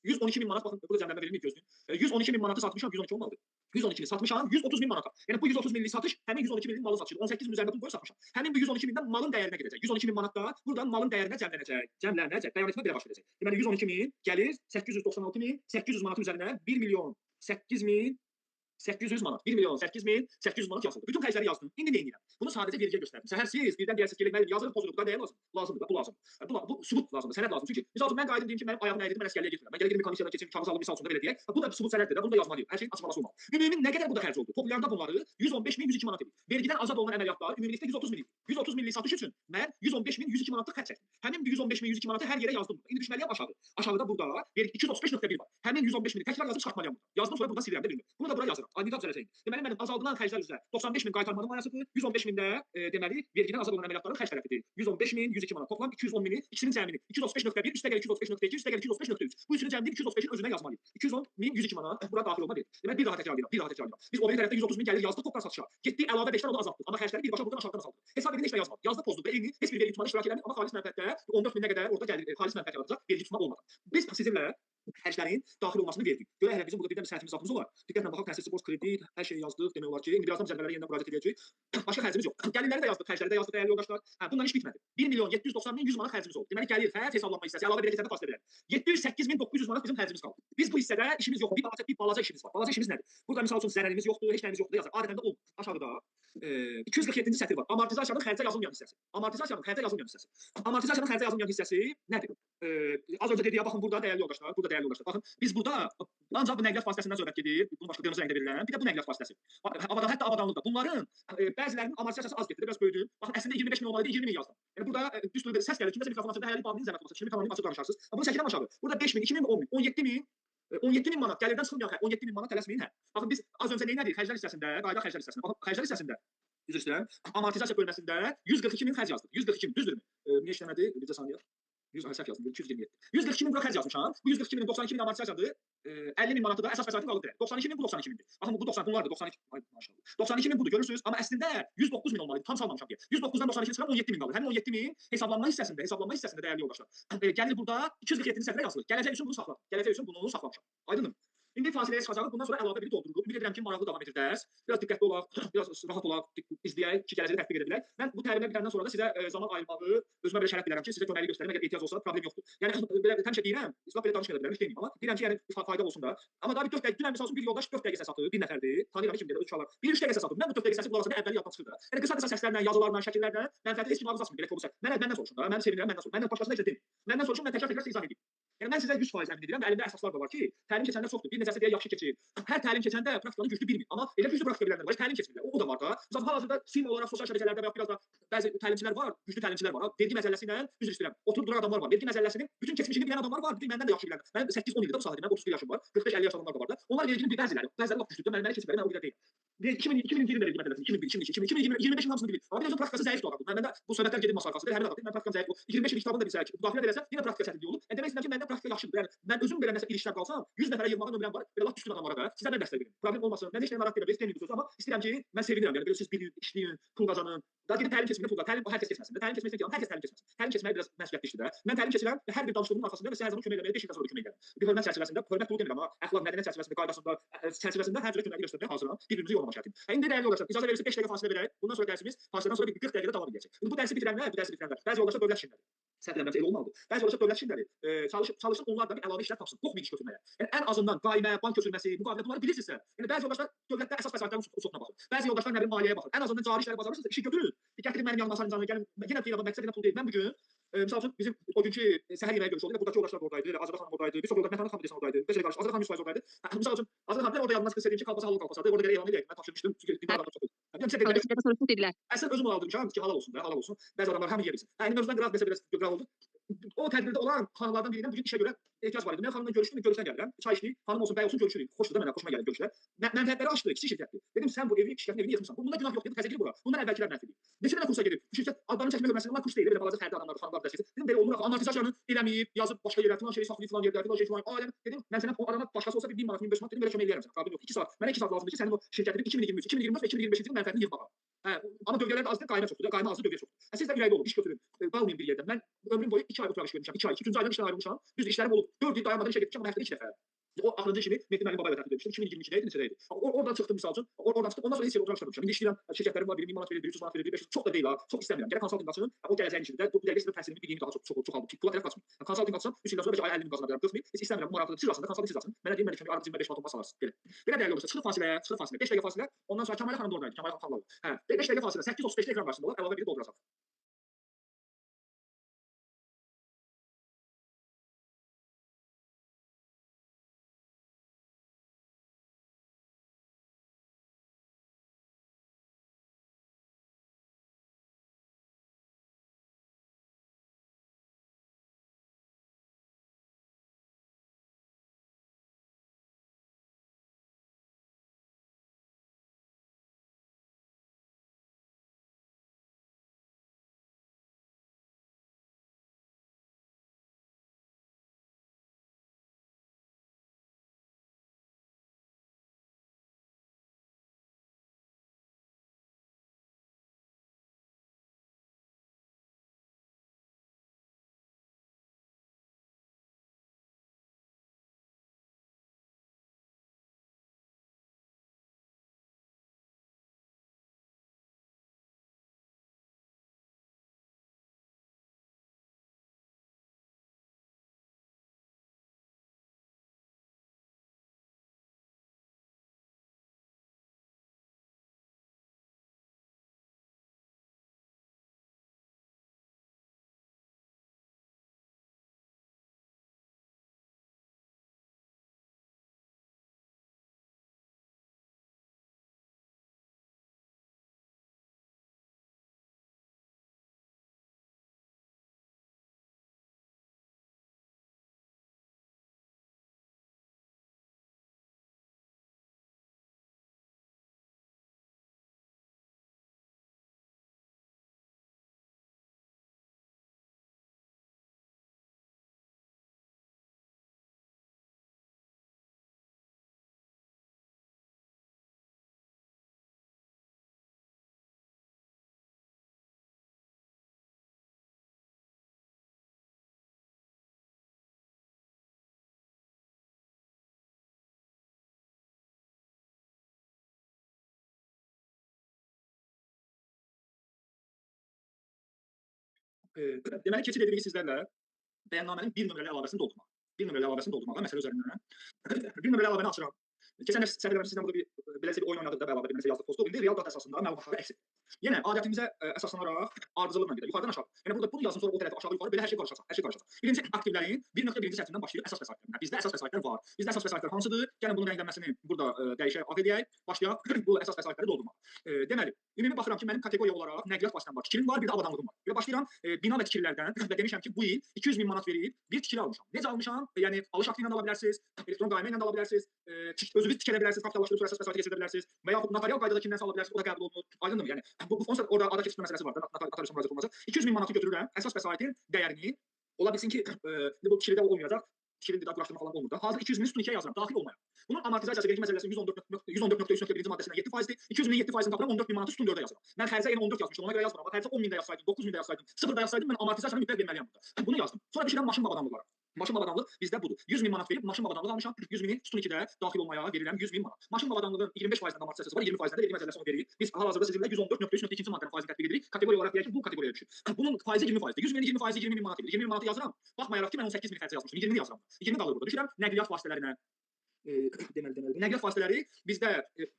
112 min manat, baxın, burada cəmlənmə verilmir gözləyin. 112 min manatı satmışam, 112 olmalıdır. 112 satmışam, 130 min manata. Yəni bu 130 minlik satış həmin 112 minlik malı satışıdır. 18 min üzərində pul qoyub satmışam. Həmin bu 112 mindən malın dəyərinə gedəcək. 112 min manat da buradan malın dəyərinə cəmlənəcək. Cəmlənəcək. Bəyan etmə belə baş verəcək. Deməli 112 min gəlir 896 min 800 manatın üzərinə 1 milyon 8 min 800 manat. 1 milyon 8 min 800 manat yazıldı. Bütün xərcləri yazdım. İndi nə edirəm? Bunu sadəcə vergiyə göstərdim. Səhər siz birdən deyərsiniz ki, müəllim yazırıq, pozuruq. Da nəyə lazım? Lazımdır da, bu lazımdır. Bu sübut lazımdır, sənəd lazımdır. Çünki misal üçün mən qayıdım deyim ki, mənim ayağım əyridir, mən əsgərliyə getmirəm. Mən gələ gedim komissiyadan keçim, kağız alım misal üçün də belə deyək. Bu da sübut sənəddir də, bunu da yazmalıyım. Hər şeyin açıqlaması olmalı. Ümumi nə qədər burada xərc oldu? Toplayanda bunları 115.102 manat edir. Vergidən azad olunan əməliyyatlar ümumilikdə 130 min. 130 minlik satış üçün mən 115.102 manatlıq xərc çəkdim. Həmin 115.102 manatı hər yerə yazdım. İndi düşməliyəm aşağı. Aşağıda burada vergi 235.1 var. Həmin 115 mini təkrar yazıb çıxartmalıyam burada. Yazdım sonra buradan silirəm də bilmirəm. Bunu da bura yazıram. Nizam düzələcəyim. Deməli mənim azaldılan xərclər üzrə 95 min qaytarmanın mayasıdır. 115 min də deməli vergidən azad olunan əməliyyatların xərc tərəfidir. 115.102 manat. Toplam 210 mini, ikisinin cəmini 235.1 üstəgəl 235.2 üstəgəl 235.3. Bu üçünün cəmini 235-in özünə yazmalıyım. 210.102 manat bura daxil olma verir. Deməli bir daha təkrar edirəm. Bir daha təkrar edirəm. Biz o biri tərəfdə 130 min gəlir yazdıq topdan satışa. Getdi əlavə 5-dən o da azaltdıq. Amma xərcləri birbaşa buradan aşağıdan azaltdıq. Hesab edin heç nə yazmadı. Yazdıq pozduq və eyni heç bir vergi tutmada iştirak eləmir, amma xalis mənfəətdə 14 minə qədər orada gəlir, xalis mənfəət yaradacaq. Vergi tutma olmadı. Biz sizinlə xərclərin daxil olmasını verdik. Görək hələ bizim burada birdən bir səhvimiz zatımız olar. Diqqətlə baxaq, təsirçi borc, kredit, hər şeyi yazdıq. Demək olar ki, indi birazdan cədvəllərə yenidən müraciət edəcəyik. Başqa xərcimiz yox. Gəlirləri də yazdıq, xərcləri də yazdıq dəyərli yoldaşlar. Hə, bundan iş bitmədi. 1 milyon 790 min 100 manat xərcimiz oldu. Deməli gəlir, xərc hesablanma hissəsi, əlavə bir hesabda fasilə verək. 708.900 manat bizim xərcimiz qaldı. Biz bu hissədə işimiz yox. Bir balaca işimiz var. Balaca işimiz nədir? Burada misal üçün zərərimiz yoxdur, heç nəyimiz yoxdur yazır. Adətən də olmur. Aşağıda 247-ci sətir var. Amortizasiyanın xərcə yazılmayan hissəsi. Amortizasiyanın xərcə yazılmayan hissəsi. Amortizasiyanın xərcə yazılmayan hissəsi nədir? Az öncə dediyə baxın burada dəyərli yoldaşlar, burada dəyərli yoldaşlar. Baxın, biz burada ancaq bu nəqliyyat vasitəsindən söhbət gedir. Bunu başqa qırmızı rəngdə verilən. Bir də bu nəqliyyat vasitəsi. Avadan, hətta avadanlıq da. Bunların bəzilərinin amortizasiyası az getdi, biraz böyüdü. Baxın, əslində 25 min olmalıydı, 20 min yazdım. Yəni burada düzdür bir səs gəlir. Kimsə mikrofon açıb hələlik bağlayın zəhmət olmasa. Şimdi tamamlayıb açıb danışarsınız. Bunu çəkirəm aşağı. Burada 5 min, 2 min, 10 min, 17 min 17 min manat gəlirdən çıxmayan 17 min manat tələsməyin hə. Baxın biz az öncə nə etdik? Xərclər hissəsində, qayda xərclər hissəsində. Baxın xərclər hissəsində üzr istəyirəm. Amortizasiya bölməsində 142 min xərc yazdıq. 142 min, düzdürmü? Niyə işləmədi? Bircə saniyə. 100 səhv yazdım. 227. 142 min bura xərc yazmışam. Bu 142 minin 92 min amortizasiyadır. 50 min manatı da əsas vəsaitin qalıb dəyər. 92 min bu 92 mindir. Baxın bu 90 bunlardır. 92. Ay maşallah. 92 min budur görürsünüz. Amma əslində 109 min olmalı idi. Tam salmamışam deyə. 109-dan 92 çıxıram 17 min qalır. Həmin 17 min hesablanma hissəsində, dəyərli yoldaşlar. Gəlir burada 247-ci sətrə yazılır. Gələcək üçün bunu saxladım. Gələcək üçün bunu saxlamışam. Aydındır. İndi fasiləyə çıxacağıq. Bundan sonra əlavə biri doldururuq. Ümid edirəm ki, maraqlı davam edir dərs. Biraz diqqətli olaq, biraz rahat olaq, izləyək ki, gələcəkdə tətbiq edə bilək. Mən bu təlimə bitəndən sonra da sizə zaman ayırmağı özümə belə şərəf bilərəm ki, sizə köməklik göstərim. Əgər ehtiyac olsa problem yoxdur. Yəni belə həmişə deyirəm, lap belə danışmaya da bilərəm, heç deməyim, amma deyirəm ki, yəni fayda olsun da. Amma daha bir 4 dəqiqə, dünən məsəl üçün bir yoldaş 4 dəqiqə səs atıb, bir nəfərdir. Tanıyıram kimdir, öz uşaqlar. Bir 3 dəqiqə səs atıb. Mən bu 4 dəqiqə səsi qulaq asanda əvvəli yaddan çıxır da. Yəni qısa-qısa səslərlə, yazılarla, şəkillərlə mənfəəti heç kim ağız açmır. Belə kobud səs. Mənə məndən soruşun da. Mən sevinirəm, məndən soruşun. Məndən başqasına heç nə deməyin. Məndən soruşun, mən təkrar-təkrar sizə izah edeyim. Yəni mən sizə 100% əmin edirəm və əlimdə əsaslar da var ki, təlim keçənlər çoxdur. Bir neçəsi deyə yaxşı keçir. Hər təlim keçəndə praktikanı güclü bilmir. Amma elə güclü praktika bilənlər var, heç təlim keçmirlər. O da var da. Məsələn, hal-hazırda sim olaraq sosial şəbəkələrdə və ya biraz da bəzi təlimçilər var, güclü təlimçilər var. Vergi məcəlləsi ilə üzr istəyirəm. Oturub duran adamlar var. Vergi məcəlləsinin bütün keçmişini bilən adamlar var. Bütün məndən də yaxşı bilənlər. Mənim 8-10 ildir bu sahədə. Mənim 31 yaşım var. 45-50 yaş adamlar da var da. Onlar verginin bəziləri, bəziləri lap güclüdür. Mən məni keçiblər, mən o qədər deyiləm. 2020 vergi məcəlləsi, 2001, 2002, 2025-in hamısını bilir. Amma bir özün praktikası zəifdir o adamın. Məndə bu söhbətlər gedir masa arxasında. Həmin adam, mən praktikam zəif. 25 illik kitabını da bilsək, müdaxilə eləsə, yenə praktika çətinliyi olur. Yəni demək istəyirəm ki, məndə praktika yaxşıdır. Yəni mən özüm belə nəsə bir işlər qalsam, 100 nəfərə yığmağa nömrəm var. Belə lap üstün adamlara da sizə mən dəstək verim. Problem olmasın. Mən heç nəyə narahat deyiləm, heç deməyim bu sözü, amma istəyirəm ki, mən sevinirəm. Yəni belə siz bilin, işləyin, pul qazanın. Daha gedib təlim keçməyin, pul qazanın. Təlim hər kəs keçməsin. Təlim keçmək istəyirəm, hər kəs təlim keçməsin. Təlim keçmək biraz məsuliyyətli işdir də. Mən təlim keçirəm və hər bir danışdığımın arxasında və sizə hər zaman kömək eləməyə 5 ildən sonra kömək edirəm. Bir hörmət çərçivəsində, hörmət pulu demirəm, amma əxlaq, mədəniyyət çərçivəsində, qaydasında, çərçivəsində hər cürə köməklik göstərməyə hazıram. Bir-birimizi yormamaq şərti. İndi dəyərli yoldaşlar, icazə verirsə 5 dəqiqə fasilə verək. Bundan sonra dərsimiz fasilədən sonra bir 40 dəqiqədə davam edəcək. İndi bu dərsi bitirənlər, bəzi yoldaşlar dövlət işindədir. Səhv eləmirəmsə elə olmalıdır. Bəzi yoldaşlar dövlət işindədir. Çalışsın onlar da bir əlavə işlər tapsın. Qorxmayın iş götürməyə. Yəni ən azından qaymə, bank köçürməsi, müqavilə bunları bilirsinizsə. Yəni bəzi yoldaşlar dövlətdə əsas vəsaitlərin çoxuna baxır. Bəzi yoldaşlar nə bilim maliyyəyə baxır. Ən azından cari işləri bacarırsınızsa işi götürün. Gətirin mənim yanıma salincanı, gəlin. Yenə deyirəm, məqsəd yenə pul deyil. Mən bu gün misal üçün bizim o günkü səhər yeməyi görüşü oldu. Buradakı yoldaşlar da oradaydı, Azərə xanım oradaydı, bir çox yoldaş Mətanət xanım desən oradaydı. Beş elə qarışdı. Azərə xanım 100% oradaydı. Misal üçün Azərə xanım orada yadından çıxdı, dediyim ki, kalbasa halal kalbasadır. Orada gərək elan eləyək. Mən tapşırmışdım. Çünki dindar adamlar çox oldu. Dedilər. Dedilər. Əslində özüm aldırmışam ki, halal olsun da, halal olsun. Bəzi adamlar hamı yeyə bilsin. Hə, indi mövzudan qıraq desə biraz qıraq oldu. O tədbirdə olan xanımlardan birindən bugün işə görə ehtiyac var idi. Mən xanımla görüşdüm, görüşdən gəlirəm. Çay içdik, xanım olsun, bəy olsun görüşürük. Xoşdur da mənə, xoşuma gəlir görüşlər. Mənfəətləri açdı, kiçik şirkətdir. Dedim, sən bu evi, şirkətin evini yıxmısan. Bunda günah yox, dedim, təzə girib bura. Bundan əvvəlkilər məhv edib. Neçə dənə kursa gedib? Şirkət adlarını çəkmə hörməsində onlar kurs deyil, belə balaca fərdi adamlar, xanımlar dərs keçir. Dedim, belə olmur axı, amortizasiyanı eləməyib, yazıb başqa yerə, filan şeyi saxlayıb filan yerdə, filan şey filan. Aləm, dedim, mən sənə o adama başqası olsa bir 1000 manat, 1500 manat dedim, belə kömək eləyərəm sənə. Problem yox. 2 saat. Mənə 2 saat lazımdır ki, sənin o şirkətinin 2023, 2024 və 2025-ci ilin mənfəətini yığmağa. Hə, amma dövriyyələr də azdır, qayma çoxdur. Qayma azdır, dövriyyə çoxdur. Hə, siz də ürəkli olun, iş götürün. Qalmayın bir yerdə. Mən ömrüm boyu 2 ay oturaq iş görmüşəm. 2 ay, 3-cü aydan işdən ayrılmışam. Düzdür, işlərim olub. 4 il dayanmadan işə getmişəm, amma həftədə 2 dəfə. O axırıncı işimi Mehdi müəllim Babayevə təklif etmişdim. 2022-də idi, neçədə idi. Oradan çıxdım misal üçün. Oradan çıxdım. Ondan sonra heç yerə oturaq işləmişəm. İndi işləyirəm, şirkətlərim var, biri 1000 manat verir, biri 300 manat verir, biri 500. Çox da deyil ha. Çox istəmirəm. Gərək konsaltinq açım. O gələcəyin işidir də. Bu dəqiqə sizin təhsilimi, biliyimi daha çox çoxaldım. Pula tərəf qaçmıram. Konsaltinq açsam 3 ildən sonra bəlkə aya 50 min qazana bilərəm, 40 min. Heç istəmirəm. Bu maraqlıdır. Siz aslında konsaltinq siz açın. Mənə deyin, mən kimi arada 25 manat olmasa alarsınız. Belə. Belə dəyərli olursa, çıxırıq fasiləyə, çıxırıq fasilə. 5 dəqiqə fasilə. Ondan sonra Kəmalə xanım da oradaydı. Kəmalə xanım. Hə, 5 dəqiqə fasilə. 8:35-də ekran qarşısında olar. Əlavə biri dolduracaq. Deməli, keçid edirik sizlərlə bəyannamənin bir nömrəli əlavəsini doldurmağa. Bir nömrəli əlavəsini doldurmağa məsələ üzərindən. Bir nömrəli əlavəni açıram. Keçən dəfə səhv eləmirəm, sizlə burada bir beləsə bir oyun oynadıq da, əlavə bir məsələ yazdıq, postu. İndi real data əsasında məlumatları əks etdik. Yenə adətimizə əsaslanaraq ardıcıllıqla gedək. Yuxarıdan aşağı. Yəni burada bunu yazın, sonra o tərəfə aşağı yuxarı belə hər şey qarışacaq. Hər şey qarışacaq. Birinci aktivlərin 1.1-ci sətrindən başlayır əsas vəsaitlər. Bizdə əsas vəsaitlər var. Bizdə əsas vəsaitlər hansıdır? Gəlin bunun rənglənməsini burada dəyişək, ağ eləyək. Başlayaq bu əsas vəsaitləri doldurmağa. Deməli, ümumi baxıram ki, mənim kateqoriya olaraq nəqliyyat vasitəm var. Tikilim var, bir də avadanlığım var. Belə başlayıram bina və tikililərdən və demişəm ki, bu il 200 min manat verib bir tikili almışam. Necə almışam? Yəni alış aktı ilə də ala bilərsiniz, elektron qaymə ilə də ala bilərsiniz, özünüz tikələ bilərsiniz, kapitallaşdırıb sonra əsas vəsaitə keçirdə bilərsiniz və yaxud notarial qaydada kimdənsə ala bilərsiniz, o da qəbul olunur. Aydındır mı? Yəni bu onsuz orada ada keçirmə məsələsi var da, notariusa müraciət olunacaq. 200 min manatı götürürəm, əsas vəsaitin dəyərini ola bilsin ki, bu tikilidə olmayacaq. Tikilində də quraşdırma falan olmur da. Hazır 200 mini sütun 2-yə yazıram, daxil olmaya. Bunun amortizasiyası vergi məcəlləsinin 114.3.1-ci maddəsindən 7%-dir. 200 minin 7%-ni tapıram, 14 min manatı sütun 4-ə yazıram. Mən xərcə yenə 14 yazmışdım, ona görə yazmıram. Amma xərcə 10 min də yazsaydım, 9 min də yazsaydım, 0 da yazsaydım, mən amortizasiyanı mütləq verməliyəm burada. Bunu yazdım. Sonra düşürəm maşın avadanlıqlara. Maşın avadanlıq bizdə budur. 100 min manat verib maşın avadanlığı almışam. 100 mini sütun 2-də daxil olmaya verirəm 100 min manat. Maşın avadanlığının 25%-dən amortizasiyası var, 20%-dən də vergi məcəlləsi onu verir. Biz hal-hazırda sizinlə 114.3.2-ci maddənin faizini tətbiq edirik. Kateqoriya olaraq deyək ki, bu kateqoriyaya düşür. Bunun faizi 20%-dir. 100 minin 20%-i 20 min manat edir. 20 min manatı yazıram. Baxmayaraq ki, mən 18 min xərcə yazmışdım. 20-ni yazıram. 20 qalır burada. Düşürəm nəqliyyat vasitələrinə. Deməli, nəqliyyat vasitələri bizdə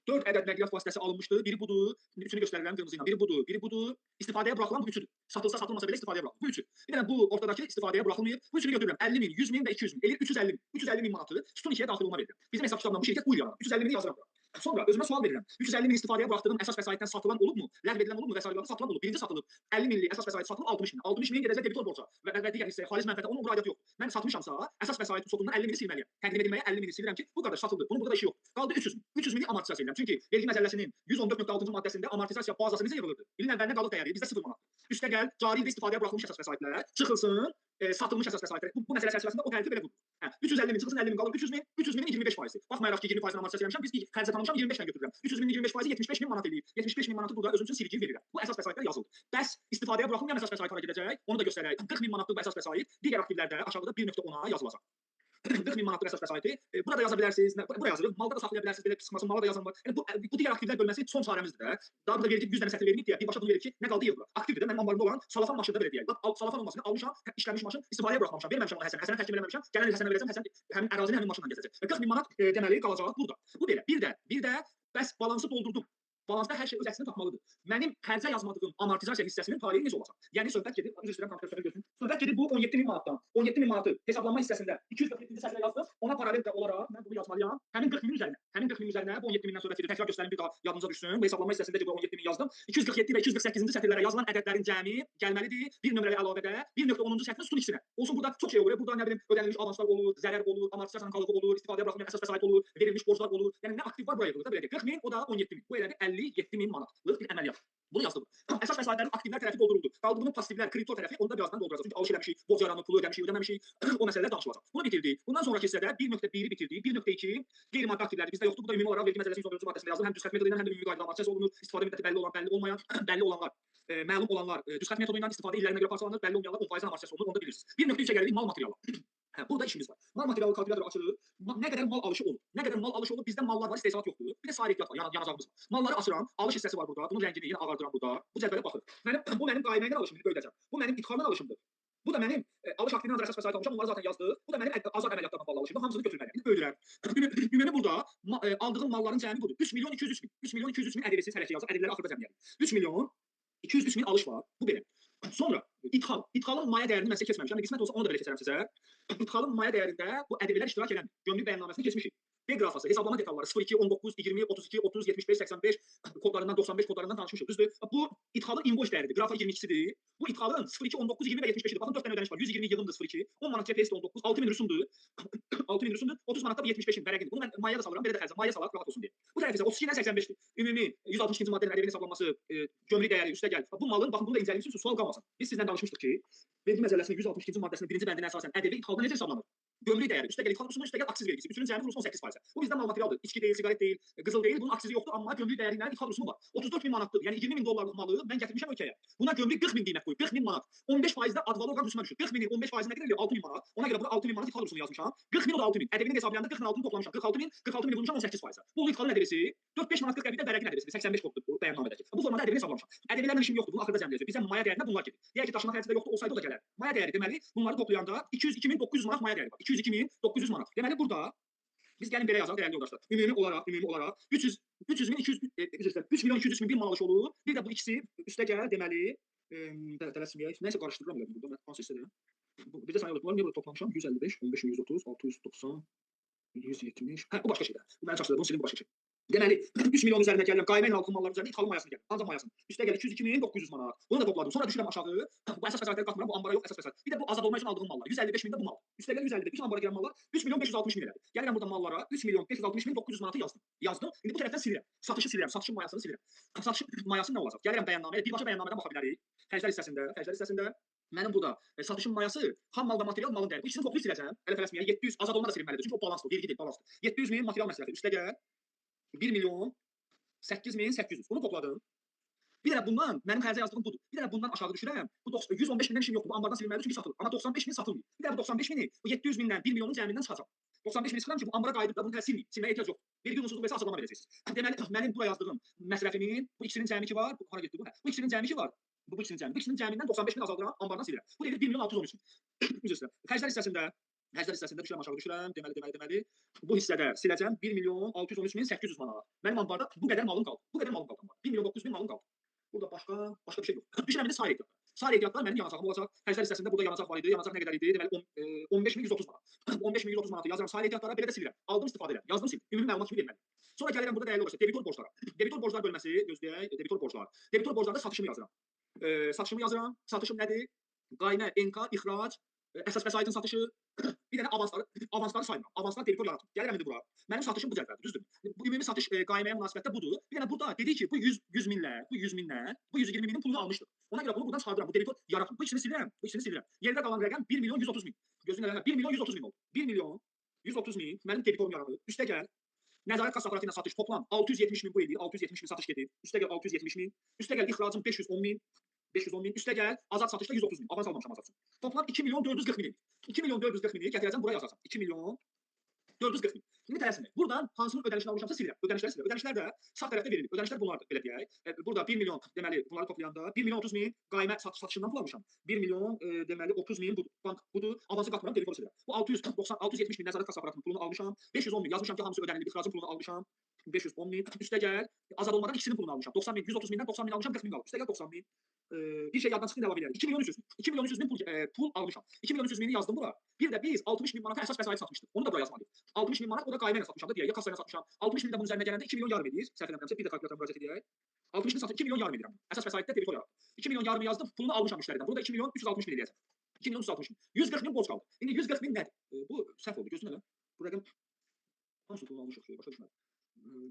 4 ədəd nəqliyyat vasitəsi alınmışdı. Biri budur, üçünü göstərirəm qırmızı ilə. Biri budur, biri budur. İstifadəyə buraxılan bu üçüdür. Satılsa, satılmasa belə istifadəyə buraxılır. Bu üçü. Bir dənə bu ortadakı istifadəyə buraxılmayıb. Bu üçünü götürürəm. 50 min, 100 min və 200 min. Eləyir 350 min. 350 min manatı sütun 2-yə daxil olma verirəm. Bizim hesab kitabından bu şirkət bu il yaranır. 350 mini yazıram. Sonra özümə sual verirəm. 350 min istifadəyə buraxdığım əsas vəsaitdən satılan olubmu? Ləğv edilən olubmu? Və sair satılan olub. Birinci satılıb. 50 minlik əsas vəsait satılıb 60 min. 60 minin gedəcək debitor borca və digər hissəyə xaric mənfəətə onun bura aidiyyatı yoxdur. Mən satmışamsa, əsas vəsait sotundan 50 mini silməliyəm. Təqdim edilməyə 50 mini silirəm ki, bu qardaş satıldı. Bunun burada da işi yoxdur. Qaldı 300 min. 300 mini amortizasiya edirəm. Çünki vergi məcəlləsinin 114.6-cı maddəsində amortizasiya bazası necə yığılırdı? İlin əvvəlinə qalıq dəyəri bizdə 0 manatdır. Üstəgəl cari ildə istifadəyə buraxılmış əsas vəsaitlər çıxılsın, satılmış əsas vəsaitlər. Bu məsələ çərçivəsində o tərifi belə qurulur. Hə, 350 min çıxılsın, 50 min qalır, 300 min, 300 minin 25%. Baxmayaraq ki, 20% amortizasiya eləmişəm, biz xərcə tanımışam, 25-lə götürürəm. 300 minin 25% 75 min manat eləyir. 75 min manatı burada özüm üçün silgi verirəm. Bu əsas vəsaitlər yazıldı. Bəs istifadəyə buraxılmayan əsas vəsait hara gedəcək? Onu da göstərək. 40 min manatlıq bu əsas vəsait digər aktivlərdə aşağıda 1.10-a yazılacaq. 40 min manatlıq əsas vəsaiti burada yaza bilərsiniz, buraya yazırıq, malda da saxlaya bilərsiniz, belə çıxmasın, mala da yazan var. Yəni bu digər aktivlər bölməsi son çarəmizdir də. Daha burada vergi 100 dənə sətir verməyib deyə birbaşa bunu verib ki, nə qaldı yığ bura. Aktivdir də, mənim ambarımda olan salafan maşını da belə deyək. Lap salafan olmasın, almışam, işlənmiş maşın, istifadəyə buraxmamışam, verməmişəm ona Həsən. Həsənə təhkim eləməmişəm. Gələn il Həsənə verəcəm, Həsən həmin ərazini həmin maşınla gəzəcək. 40 min manat deməli qalacaq burada. Bu belə. Bir də bəs balansı doldurdum. Balansda hər şey öz əksini tapmalıdır. Mənim xərcə yazmadığım amortizasiya hissəsinin taleyi necə olacaq? Yəni söhbət gedir, üzr istəyirəm, kompüterə götürün. Söhbət gedir bu 17 min manatdan. 17 min manatı hesablanma hissəsində 247-ci sətrə yazdım. Ona paralel də olaraq mən bunu yazmalıyam. Həmin 40 minin üzərinə. Həmin 40 minin üzərinə bu 17 mindən söhbət gedir. Təkrar göstərim bir daha yadınıza düşsün. Bu hesablanma hissəsində ki, bu 17 min yazdım. 247 və 248-ci sətirlərə yazılan ədədlərin cəmi gəlməlidir. Bir nömrəli əlavədə 1.10-cu sətrin sütun ikisinə. Olsun burada çox şey olur. Burada nə bilim ödənilmiş avanslar olur, zərər olur, amortizasiyanın qalığı olur, istifadəyə buraxılmayan əsas vəsait olur, verilmiş borclar olur. Yəni nə aktiv var buraya yığılır da belə deyək. 40 min, o da 17 min. Bu elədir 57 min manatlıq bir əməliyyat. Bunu yazdım. Əsas vəsaitlərin aktivlər tərəfi dolduruldu. Qaldı bunun passivlər, kreditor tərəfi, onu da birazdan dolduracaq. Çünki alış eləmişik, borc yaranıb, pulu ödəmişik, ödəməmişik. O məsələlər danışılacaq. Bunu bitirdik. Bundan sonraki hissədə 1.1-i bitirdik. 1.2 qeyri-maddi aktivlərdir. Bizdə yoxdur. Bu da ümumi olaraq vergi məcəlləsinin 114-cü maddəsində yazılır. Həm düz xətt metodu ilə, həm də ümumi qaydada amortizasiya olunur. İstifadə müddəti bəlli olan, bəlli olmayan, bəlli olanlar, məlum olanlar düz xətt metodu ilə istifadə illərinə görə parçalanır, bəlli olmayanlar 10% amortizasiya olunur, onu da bilirsiniz. 1.3-ə gəlirik mal materialı. Hə, burada işimiz var. Mal materialı kalkulyator açılır. Nə qədər mal alışı olur? Nə qədər mal alışı olur? Bizdə mallar var, istehsalat yoxdur. Bir də sair ehtiyat var, yanacağımız var. Malları açıram, alış hissəsi var burada. Bunun rəngini yenə ağardıram burada. Bu cədvələ baxırıq. Bu mənim qayməkdən alışımdır, böyüdəcəm. Bu mənim idxaldan alışımdır. Bu da mənim alış aktivindən ancaq əsas vəsait almışam, onları zaten yazdıq. Bu da mənim azad əməliyyatlardan bağlı alışımdır. Hamısını götürməliyəm. İndi böyüdürəm. Ümumi burada aldığım malların cəmi budur. 3 milyon 203 min. 3 milyon 203 min ədəvisiz hələ ki yazır. Ədəvləri axırda cəmləyəlim. 3 milyon 203 min alış var. Bu belə. Sonra idxal. İdxalın maya dəyərini mən sizə keçməmişəm. Qismət olsa onu da belə keçərəm sizə. İdxalın maya dəyərində bu ədəvilər iştirak eləmir. Gömrük bəyannaməsini keçmişik. B qrafası, hesablama detalları 02, 19, 20, 32, 30, 75, 85 kodlarından, 95 kodlarından danışmışıq. Düzdür? Bu idxalın invoice dəyəridir. Qrafa 22-sidir. Bu idxalın 02, 19, 20 və 75-dir. Baxın 4 dənə ödəniş var. 120 yığımdır 02, 10 manat CPS 19, 6000 rüsumdur. 6000 rüsumdur. 30 manat da bu 75-in vərəqidir. Bunu mən maya da salıram, belə də xərcəm. Maya salaq rahat olsun deyə. Bu tərəf isə 32 ilə 85-dir. Ümumi 162-ci maddənin ədəvinin hesablanması, gömrük dəyəri üstə gəl. Bu malın, baxın bunu da incələyirsiniz, sual qalmasın. Biz sizlə danışmışdıq ki, vergi məcəlləsinin 162-ci maddəsinin birinci bəndinə əsasən ədəvi idxalda necə hesablanır? Gömrük dəyəri, üstəgəl idxal rüsumu, üstəgəl aksiz vergisi. Üçünün cəmi vurulsun 18%. Bu bizdə mal materialdır. İçki deyil, siqaret deyil, qızıl deyil. Bunun aksizi yoxdur, amma gömrük dəyəri ilə idxal rüsumu var. 34 min manatlıq, yəni 20 min dollarlıq malı mən gətirmişəm ölkəyə. Buna gömrük 40 min qiymət qoyub, 40 min manat. 15% də ad valorem rüsuma düşür. 40 minin 15% nə qədər eləyir? 6 min manat. Ona görə bura 6 min manat idxal rüsumu yazmışam. 40 min o da 6 min. Ədəbini hesablayanda 40 min 6-nı toplamışam. 46 min, 46 mini vurmuşam 18%. Bu idxalın ədəbisi 4-5 manat 40 qəpikdə vərəqin ədəbisidir. 85 koddur bu bəyannamədəki. Bu formada ədəbini hesablamışam. Ədəbilərlə işim yoxdur. Bunu axırda cəmləyəcək. Bizə maya dəyərinə bunlar gedir. Deyək ki, daşıma xərci də yoxdur, olsaydı o da gələr. Maya dəyəri deməli, bunları toplayanda 202.900 manat maya dəyəri var. 202.900 manat. Deməli burada biz gəlin belə yazaq dəyərli yoldaşlar. Ümumi olaraq 300 3 milyon 203 min bir mal alış olur. Bir də bu ikisi üstə gəl deməli, tələsməyək. Nəysə qarışdırıram elə burada. Mən hansı hissədə? Bizə sayılır. Bunları niyə burada toplamışam? 155, 15, 130, 690, 170. Hə, bu başqa şeydir. Bu məni çaşdırır. Bunu silim, bu başqa şey. Deməli, 3 milyon üzərinə gəlirəm. Qaymə ilə aldığım malların üzərində idxalın mayasını gəlir. Ancaq mayasını. Üstə gəlir 202.900 manat. Bunu da topladım. Sonra düşürəm aşağı. Bu əsas vəsaitləri qatmıram. Bu ambara yox, əsas vəsait. Bir də bu azad olma üçün aldığım mallar. 155 min də bu mal. Üstə gəlir 155. Bütün ambara girən mallar 3 milyon 560 min elədi. Gəlirəm burada mallara 3 milyon 560 min 900 manatı yazdım. Yazdım. İndi bu tərəfdən silirəm. Satışı silirəm. Satışın mayasını silirəm. Satışın mayası nə olacaq? Gəlirəm bəyannaməyə. Birbaşa bəyannamədən baxa bilərik. Xərclər hissəsində, mənim burada satışın mayası xam mal və material malın dəyəri. Bu ikisini toplayıb siləcəm. Hələ tələsməyək. 700 azad olma da silinməlidir. Çünki o balansdır, vergi deyil, balansdır. 700 min material məsrəfi. Üstə gəl 1 milyon 8800. Bunu topladım. Bir dənə bundan mənim xərcə yazdığım budur. Bir dənə bundan aşağı düşürəm. Bu 115 mindən işim yoxdur. Bu ambardan silinməlidir çünki satılır. Amma 95 min satılmıyor. Bir dənə bu 95 mini bu 700 mindən 1 milyonun cəmindən çıxacaq. 95 mini çıxıram ki, bu ambara qayıdıb da bunu hələ silməyib. Silməyə ehtiyac yoxdur. Vergi unsuzluq versə açıqlama verəcəksiniz. Deməli, mənim bura yazdığım məsrəfimin bu ikisinin cəmi ki var. Bu hara getdi bu? Hə. Bu ikisinin cəmi ki var. Bu ikisinin cəmi. Bu ikisinin cəmindən 95 min azaldıram, ambardan silirəm. Bu deyir 1 milyon 613 min. Üzr istəyirəm. Xərclər hissəsində düşürəm, aşağı düşürəm. Deməli. Bu hissədə siləcəm 1 milyon 613 min 800 manat. Mənim ambarda bu qədər malım qaldı. Bu qədər malım qaldı. 1 milyon 900 min malım qaldı. Burada başqa bir şey yox. Düşürəm indi sair ehtiyatlar. Sair ehtiyatlar mənim yanacağım olacaq. Xərclər hissəsində burada yanacaq var idi. Yanacaq nə qədər idi? Deməli 15.130 manat. 15.130 manatı yazıram sair ehtiyatlara, belə də silirəm. Aldım, istifadə edirəm. Yazdım, sildim. Ümumi məlumat kimi verməliyim. Sonra gəlirəm burada dəyərli olacaq. Debitor borclara. Debitor borclar bölməsi gözləyək. Debitor borclar. Debitor borclarda satışımı yazıram. Satışımı yazıram. Satışım nədir? Qaymə, NK, ixrac, əsas vəsaitin satışı, bir dənə avansları saymıram. Avanslar debitor yaratmır. Gəlirəm indi bura. Mənim satışım bu cədvəldir, düzdürmü? Bu ümumi satış qayməyə münasibətdə budur. Bir dənə burada dedi ki, bu 100 minlə, bu 100 minlə, bu 120 minin pulunu almışdır. Ona görə bunu buradan çıxardıram. Bu debitor yaratmır. Bu ikisini silirəm, bu ikisini silirəm. Yerdə qalan rəqəm 1 milyon 130 min. Gözünün rəqəmi 1 milyon 130 min oldu. 1 milyon 130 min mənim debitorum yaranır. Üstə gəl. Nəzarət kassa aparatı ilə satış toplam 670 min bu eləyir. 670 min satış gedir. Üstə gəl 670 min. Üstə gəl ixracım 510 min. 510 min. Üstə gəl azad satışda 130 min. Avans almamışam azad üçün. Toplam 2 milyon 440 min. 2 milyon 440 mini gətirəcəm buraya yazacağam. 2 milyon 440 min. İndi tələsməyək. Buradan hansının ödənişini almışamsa silirəm. Ödənişləri silirəm. Ödənişlər də sağ tərəfdə verilir. Ödənişlər bunlardır, belə deyək. Burada 1 milyon deməli bunları toplayanda 1 milyon 30 min qaymə satışından pul almışam. 1 milyon deməli 30 min budur. Bank budur. Avansı qatmıram, debitoru silirəm. Bu 690 670 min nəzarət kassa aparatının pulunu almışam. 510 min yazmışam ki, hamısı ödənilib, ixracın pulunu almışam. 510 min. Üstə gəl azad olmadan ikisinin pulunu almışam. 90 min, 130 mindən 90 min almışam, 40 min qalıb. Üstə gəl 90 min. Bir şey yaddan çıxdı, əlavə edərəm. 2 milyon 300 min. 2 milyon 300 min pul almışam. 2 milyon 300 mini yazdım bura. Bir də biz 60 min manata əsas vəsait satmışdıq. Onu da bura yazmalıyıq. 60 min manat o da qaymə ilə satmışam da deyək. Ya kassa ilə satmışam. 60 min də bunun üzərinə gələndə 2 milyon yarım edir. Səhv eləmirəmsə bir də kalkulyatora müraciət edək. 60 min satıb 2 milyon yarım edirəm. Əsas vəsaitdə debitor yaratdım. 2 milyon yarımı yazdım, pulunu almışam müştəridən. Burada 2 milyon 360 min eləyəcəm. 2 milyon 360 min. 140 min borc qaldı. İndi 140 min nədir? Bu səhv oldu. Gözün elə. Bu rəqəm hansı pulunu almışıq? Başa düşmədim.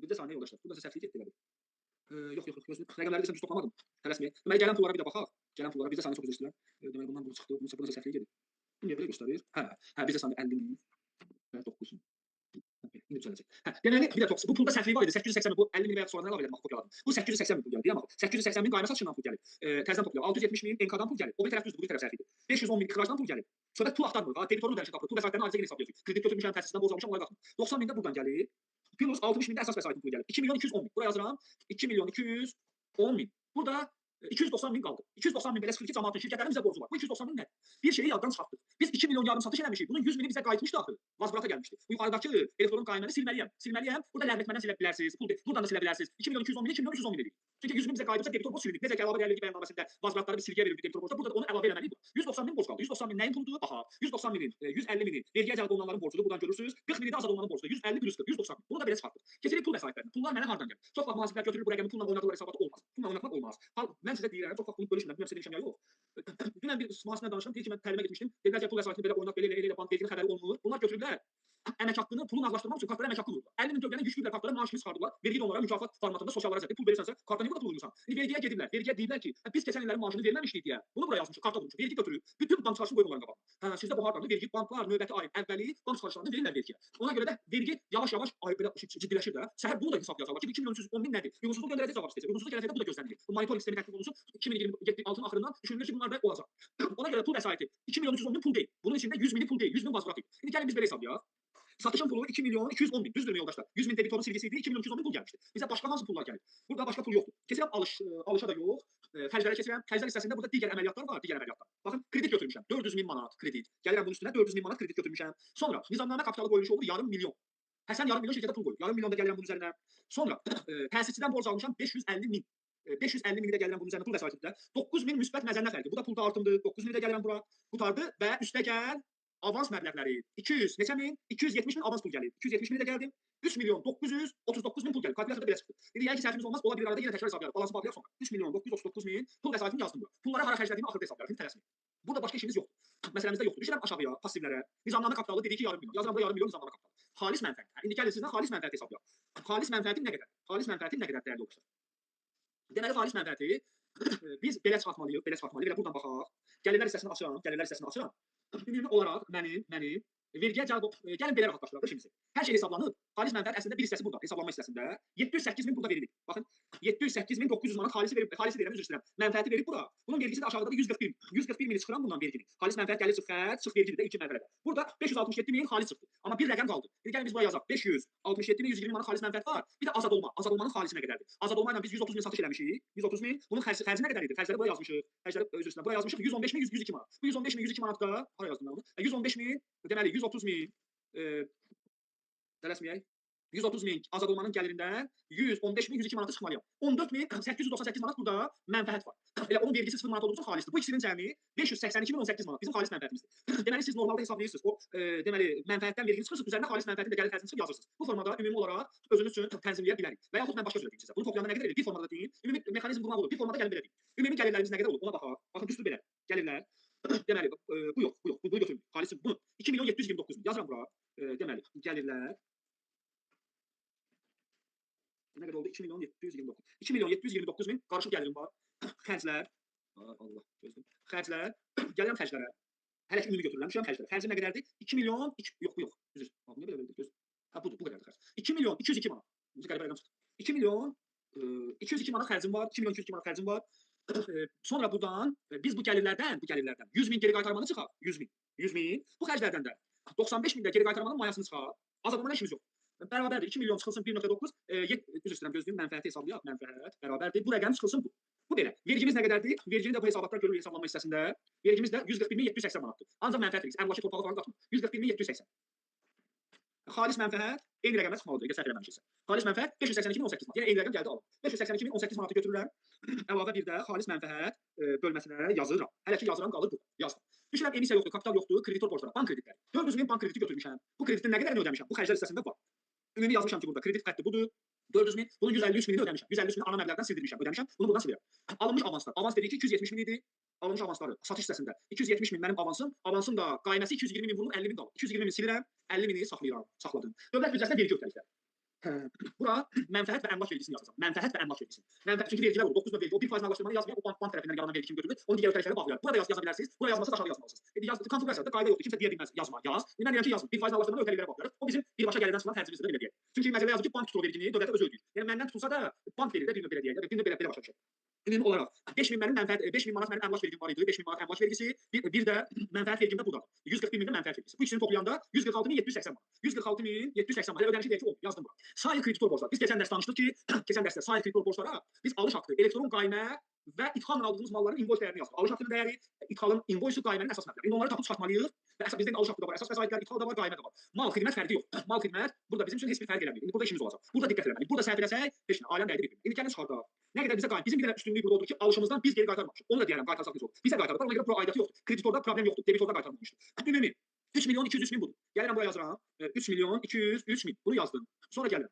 Bir də saniyə yoldaşlar. Burada səhvlik getdi elə bil. Yox. Rəqəmləri desəm düz toplamadım. Tələsməyək. Deməli gələn pullara bir də baxaq. Gələn pullara bizdə saniyə çox üzr istəyirəm. Deməli bundan bu çıxdı. Bunun səhvlik gedir. Bu niyə belə göstərir? Hə, bizdə saniyə 50 min və 9 min. İndi düzələcək. Hə, deməli bir də tox, bu pulda səhvlik var idi. 880 min bu 50 min və ya sonradan əlavə elədim, bax kopyaladım. Bu 880 min pul gəldi, amma 880 min qaymə satışından pul gəlib. Təzədən toplayaq. 670 min NK-dan pul gəlib. O bir tərəf düzdür, bu bir tərəf səhv idi. 510 min ixracdan pul gəlib. Söhbət pul axtarmır. Ha, debitorun ödənişi tapır. Pul vəsaitlərini ayrıca yenə hesablayacağıq. Kredit götürmüşəm, təsisdən borc almışam, onlara qatmır. 90 min də buradan gəlir. Plus 60 min də əsas vəsaitin pulu gəlir. 2 milyon 210 min. Buraya yazıram. 2 milyon 210 min. Burada 290 min qaldı. 290 min belə çıxır ki, cəmaatın, şirkətlərin bizə borcu var. Bu 290 min nədir? Bir şeyi yaddan çıxartdıq. Biz 2 milyon yarım satış eləmişik. Bunun 100 mini bizə qayıtmışdı axı. Vazvrata gəlmişdi. Bu yuxarıdakı elektron qayməni silməliyəm. Silməliyəm. Burada ləğv etmədən silə bilərsiniz. Pul buradan da silə bilərsiniz. 2 milyon 210 mini 2 milyon 310 min dedik. Çünki 100 min bizə qayıdıbsa debitor borc silinir. Necə ki, əlavə dəyərli vergi bəyannaməsində vazvratları biz silgiyə verirdik debitor borcda. Burada da onu əlavə eləməliyik. 190 min borc qaldı. 190 min nəyin puludur? Baha. 190 minin, 150 mini vergiyə cəlb olunanların borcudur. Buradan görürsünüz. 40 mini də azad olunanların borcudur. 150 plus 40, 190 min. Bunu da belə çıxartdıq. Keçirik pul vəsaitlərinə. Pullar mənə hardan gəlir? Çox vaxt mühasiblər götürür bu rəqəmi pulla oynadırlar, hesabatı olmaz. Pulla oynatmaq olmaz. Mən sizə deyirəm, çox vaxt bunu bölüşmürəm. Bilmirəm sizə demişəm ya yox. Dünən bir mühasiblə danışdım. Deyir ki, mən təlimə getmişdim. Dedilər ki, pul vəsaitini belə oynat, belə elə, elə, bank verginin xəbəri olmur. Bunlar götürürlər. Əmək haqqını pulu nağlaşdırmaq üçün kartlara əmək haqqı vururlar. 50 min tövlənin yüklüyüblər kartlara, maaş kimi çıxardılar. Vergi də onlara mükafat formatında sosiallara zədir. Pul verirsənsə, kartdan niyə burada pul vurursan? İndi vergiyə gediblər. Vergiyə deyiblər ki, biz keçən illərin maaşını verməmişdik deyə. Bunu bura yazmışıq, karta vurmuşuq. Vergi götürüb, bütün bank çıxarışını qoyub onların qabağına. Hə, sizdə bu hardandır? Vergi banklar növbəti ayın əvvəli bank çıxarışlarını verirlər vergiyə. Ona görə də vergi yavaş-yavaş ay belə ciddiləşir də. Səhər bunu da hesablayacaqlar ki, 2 milyon 310 min nədir? Uyğunsuzluq göndərəcək cavab istəyəcək. Uyğunsuzluq gələcəkdə bu da gözlənilir. Bu monitorinq sistemi tətbiq olunsun. 2026-nın axırından düşünülür ki, bunlar da olacaq. Ona görə pul vəsaiti 2 milyon 310 min pul deyil. Bunun içində 100 mini pul deyil, 100 min vazvrat idi. İndi gəlin biz belə hesablayaq. Satışın pulu 2 milyon 210 min. Düzdürmü yoldaşlar? 100 min debitorun silgisi idi, 2 milyon 210 min pul gəlmişdi. Bizə başqa hansı pullar gəlir? Burada başqa pul yoxdur. Keçirəm alışa da yox. Xərclərə keçirəm. Xərclər hissəsində burada digər əməliyyatlar var, digər əməliyyatlar. Baxın, kredit götürmüşəm. 400 min manat kredit. Gəlirəm bunun üstünə 400 min manat kredit götürmüşəm. Sonra nizamnamə kapitalı qoyuluşu olur yarım milyon. Həsən yarım milyon şirkətə pul qoyur. Yarım milyon da gəlirəm bunun üzərinə. Sonra təsisçidən borc almışam 550 min. 550 mini də gəlirəm bunun üzərinə pul vəsaitində. 9 min müsbət məzənnə fərqi. Bu da pulda artımdır. 9 mini də gəlirəm bura. Qutardı və üstə gəl avans məbləğləri. 200 neçə min? 270 min avans pul gəlir. 270 mini də gəldim. 3 milyon 939 min pul gəlir. Kalkulyatorda belə çıxdı. İndi yəqin ki səhvimiz olmaz. Ola bilər arada yenə təkrar hesablayarıq. Balansı bağlayaq sonra. 3 milyon 939 min pul vəsaitini yazdım bura. Pullara hara xərclədiyimi axırda hesablayarıq. İndi tələsməyin. Burada başqa işimiz yoxdur. Məsələmizdə yoxdur. Düşürəm aşağıya, passivlərə. Nizamnamə kapitalı dedik ki, yarım milyon. Yazıram da yarım milyon nizamnamə kapitalı. Xalis mənfəət. İndi gəlin sizdən xalis mənfəət hesablayaq. Xalis mənfəətim nə qədər? Xalis mənfəətim nə qədər dəyərli yoldaşlar? Deməli xalis mənfəəti biz belə çıxartmalıyıq, belə çıxartmalıyıq. Belə buradan baxaq. Gəlirlər hissəsini açıram, gəlirlər hissəsini açıram. Ümumi olaraq mənim vergiyə cəlb gəlin belə rahatlaşdıraq işimizi. Hər şey hesablanıb. Xalis mənfəət əslində bir hissəsi burada, hesablanma hissəsində 708 min burada verilir. Baxın, 708.900 manat xalisi verib, xalisi deyirəm, üzr istəyirəm. Mənfəəti verib bura. Bunun vergisi də aşağıda da 141. 141 mini çıxıram bundan vergini. Xalis mənfəət gəlir çıx xərc, çıx vergidir də ilkin mərhələdə. Burada 567 min xalis çıxdı. Amma bir rəqəm qaldı. İndi gəlin biz bura yazaq. 567.120 manat xalis mənfəət var. Bir də azad olma. Azad olmanın xalisi nə qədərdir? Azad olma ilə biz 130 min satış eləmişik. 130 min. Bunun xərci nə qədər idi? Xərcləri bura yazmışıq. Xərcləri özür istəyirəm. Bura yazmışıq 115.102 manat. Bu 115.102 manat da hara yazdım mən onu? 115 min, deməli 130 min tələsməyək. 130 min azad olmanın gəlirindən 115.102 manatı çıxmalıyam. 14.898 manat burada mənfəət var. Elə onun vergisi 0 manat olduğu üçün xalisdir. Bu ikisinin cəmi 582.018 manat bizim xalis mənfəətimizdir. Deməli siz normalda hesablayırsınız. O deməli mənfəətdən vergini çıxırsınız, üzərinə xalis mənfəətin də gəlir xərcini çıxıb yazırsınız. Bu formada ümumi olaraq özünüz üçün tənzimləyə bilərik. Və yaxud mən başqa cür deyim sizə. Bunu toplayanda nə qədər edir? Bir formada deyim. Ümumi mexanizm qurmaq olur. Bir formada gəlin belə deyim. Ümumi gəlirlərimiz nə qədər olur? Ona baxaq. Baxın düzdür belə. Gəlirlər. Deməli bu yox, bu yox. Bunu götürün. Xalis bunu 2.729.000 yazıram bura. Deməli gəlirlər nə qədər oldu? 2.729.000. 2.729.000 qarışıq gəlirim var. Xərclər. Allah, gözlədim. Xərclər. Gəlirəm xərclərə. Hələ ki ümumi götürürəm. Düşürəm xərclərə. Xərcim nə qədərdir? 2 milyon 2, yox, bu yox. Üzr. Bu nə belə verdi? Göz. Ha budur, bu qədərdir xərc. 2 milyon 202 manat. Bizə qəribə rəqəm çıxdı. 2 milyon 202 manat xərcim var. 2 milyon 202 manat xərcim var. Sonra buradan biz bu gəlirlərdən, 100 min geri qaytarmanı çıxar. 100 min. 100 min. Bu xərclərdən də 95 min də geri qaytarmanın mayasını çıxar. Azad olmanın işimiz yox. Bərabərdir. 2 milyon çıxılsın 1.9. Üzr istəyirəm, gözləyim. Mənfəəti hesablayaq. Mənfəət bərabərdir. Bu rəqəm çıxılsın bu. Bu belə. Vergimiz nə qədərdir? Vergini də bu hesabatlar görürük hesablanma hissəsində. Vergimiz də 141.780 manatdır. Ancaq mənfəət vergisi. Əmlakı torpağı falan qatmır. 141.780. Xalis mənfəət eyni rəqəmə çıxmalıdır, əgər səhv eləməmişiksə. Xalis mənfəət 582.018 manat. Yəni eyni rəqəm gəldi alın. 582.018 manatı götürürəm. Əlavə bir də xalis mənfəət bölməsinə yazıram. Hələ ki yazıram qalır burada. Yazdım. Düşünürəm emissiya yoxdur, kapital yoxdur, kreditor borcları, bank kreditləri. 400 min bank krediti götürmüşəm. Bu kreditin nə qədərini ödəmişəm? Bu xərclər hissəsində var. Ümumi yazmışam ki burada kredit xətti budur. 400 min. Bunun 153 minini ödəmişəm. 153 mini ana məbləğdən sildirmişəm, ödəmişəm. Bunu buradan silirəm. Alınmış avanslar. Avans dedik ki 270 min idi. Alınmış avansları satış hissəsində 270 min mənim avansım. Avansım da qayməsi 220 min vurulur, 50 min qalır. 220 min silirəm, 50 mini saxlayıram, saxladım. Dövlət büdcəsinə vergi ödəlikləri. Bura mənfəət və əmlak vergisini yazacağam. Mənfəət və əmlak vergisini. Mənfəət çünki vergilər olur. 9 növ vergi. O 1% nağlaşdırmanı yazmayaq. O bank tərəfindən yaranan vergi kimi götürülür. Onu digər ödəliklərə bağlayar. Burada yaza bilərsiniz. Bura yazmasız aşağı yazmalısınız. Yaz, konfigurasiyada qayda yoxdur. Kimsə deyə bilməz. Yazma, yaz. Mən deyirəm ki, yazma. 1% nağlaşdırmanı ödəliklərə bağlayarıq. O bizim birbaşa gəlirdən çıxan xərcimizdir də belə deyək. Çünki məcəllə yazır ki, bank tutur o vergini, dövlətə özü ödəyir. Yəni məndən tutulsa da bank verir də bir növ belə deyək. Bir növ belə başa düşək. Ümumi olaraq 5000 mənim mənfəət 5000 manat mənim əmlak vergim var idi. 5000 manat əmlak vergisi, bir də mənfəət vergim də burdadır. 141 min də mənfəət vergisi. Bu ikisini toplayanda 146.780 manat. 146.780 manat. Hələ ödənişi deyək ki, oldu. Yazdım bura. Sair kreditor borcları. Biz keçən dərs danışdıq ki, keçən dərsdə sair kreditor borclara biz alış haqqı, elektron qaymə və idxalla aldığımız malların invoice dəyərini yazdıq. Alış haqqının dəyəri, idxalın invoice-u qaymənin əsas məbləği. İndi onları tapıb çıxartmalıyıq və əsas bizdə alış haqqı da var, əsas vəsaitlər, idxal da var, qaymə də var. Mal, xidmət fərqi yox. Mal, xidmət burada bizim üçün heç bir fərq eləmir. İndi burada işimiz olacaq. Burada diqqət eləməliyik. Burada səhv eləsək, heç nə, aləm dəydi bir-birinə. İndi gəlin çıxardaq. Nə qədər bizə qayım, bizim bir dənə üstünlüyü burada odur ki, alışımızdan biz geri qaytarmamışıq. Onu da deyərəm, qaytarsaq necə olur. Bizə qaytardılar, ona görə bura aidiyyatı yoxdur. Kreditorda problem yoxdur, debitorda qaytarılmışdır. Ümumi 3 milyon 203 min budur. Gəlirəm buraya yazıram. 3 milyon 203 min. Bunu yazdım. Sonra gəlirəm.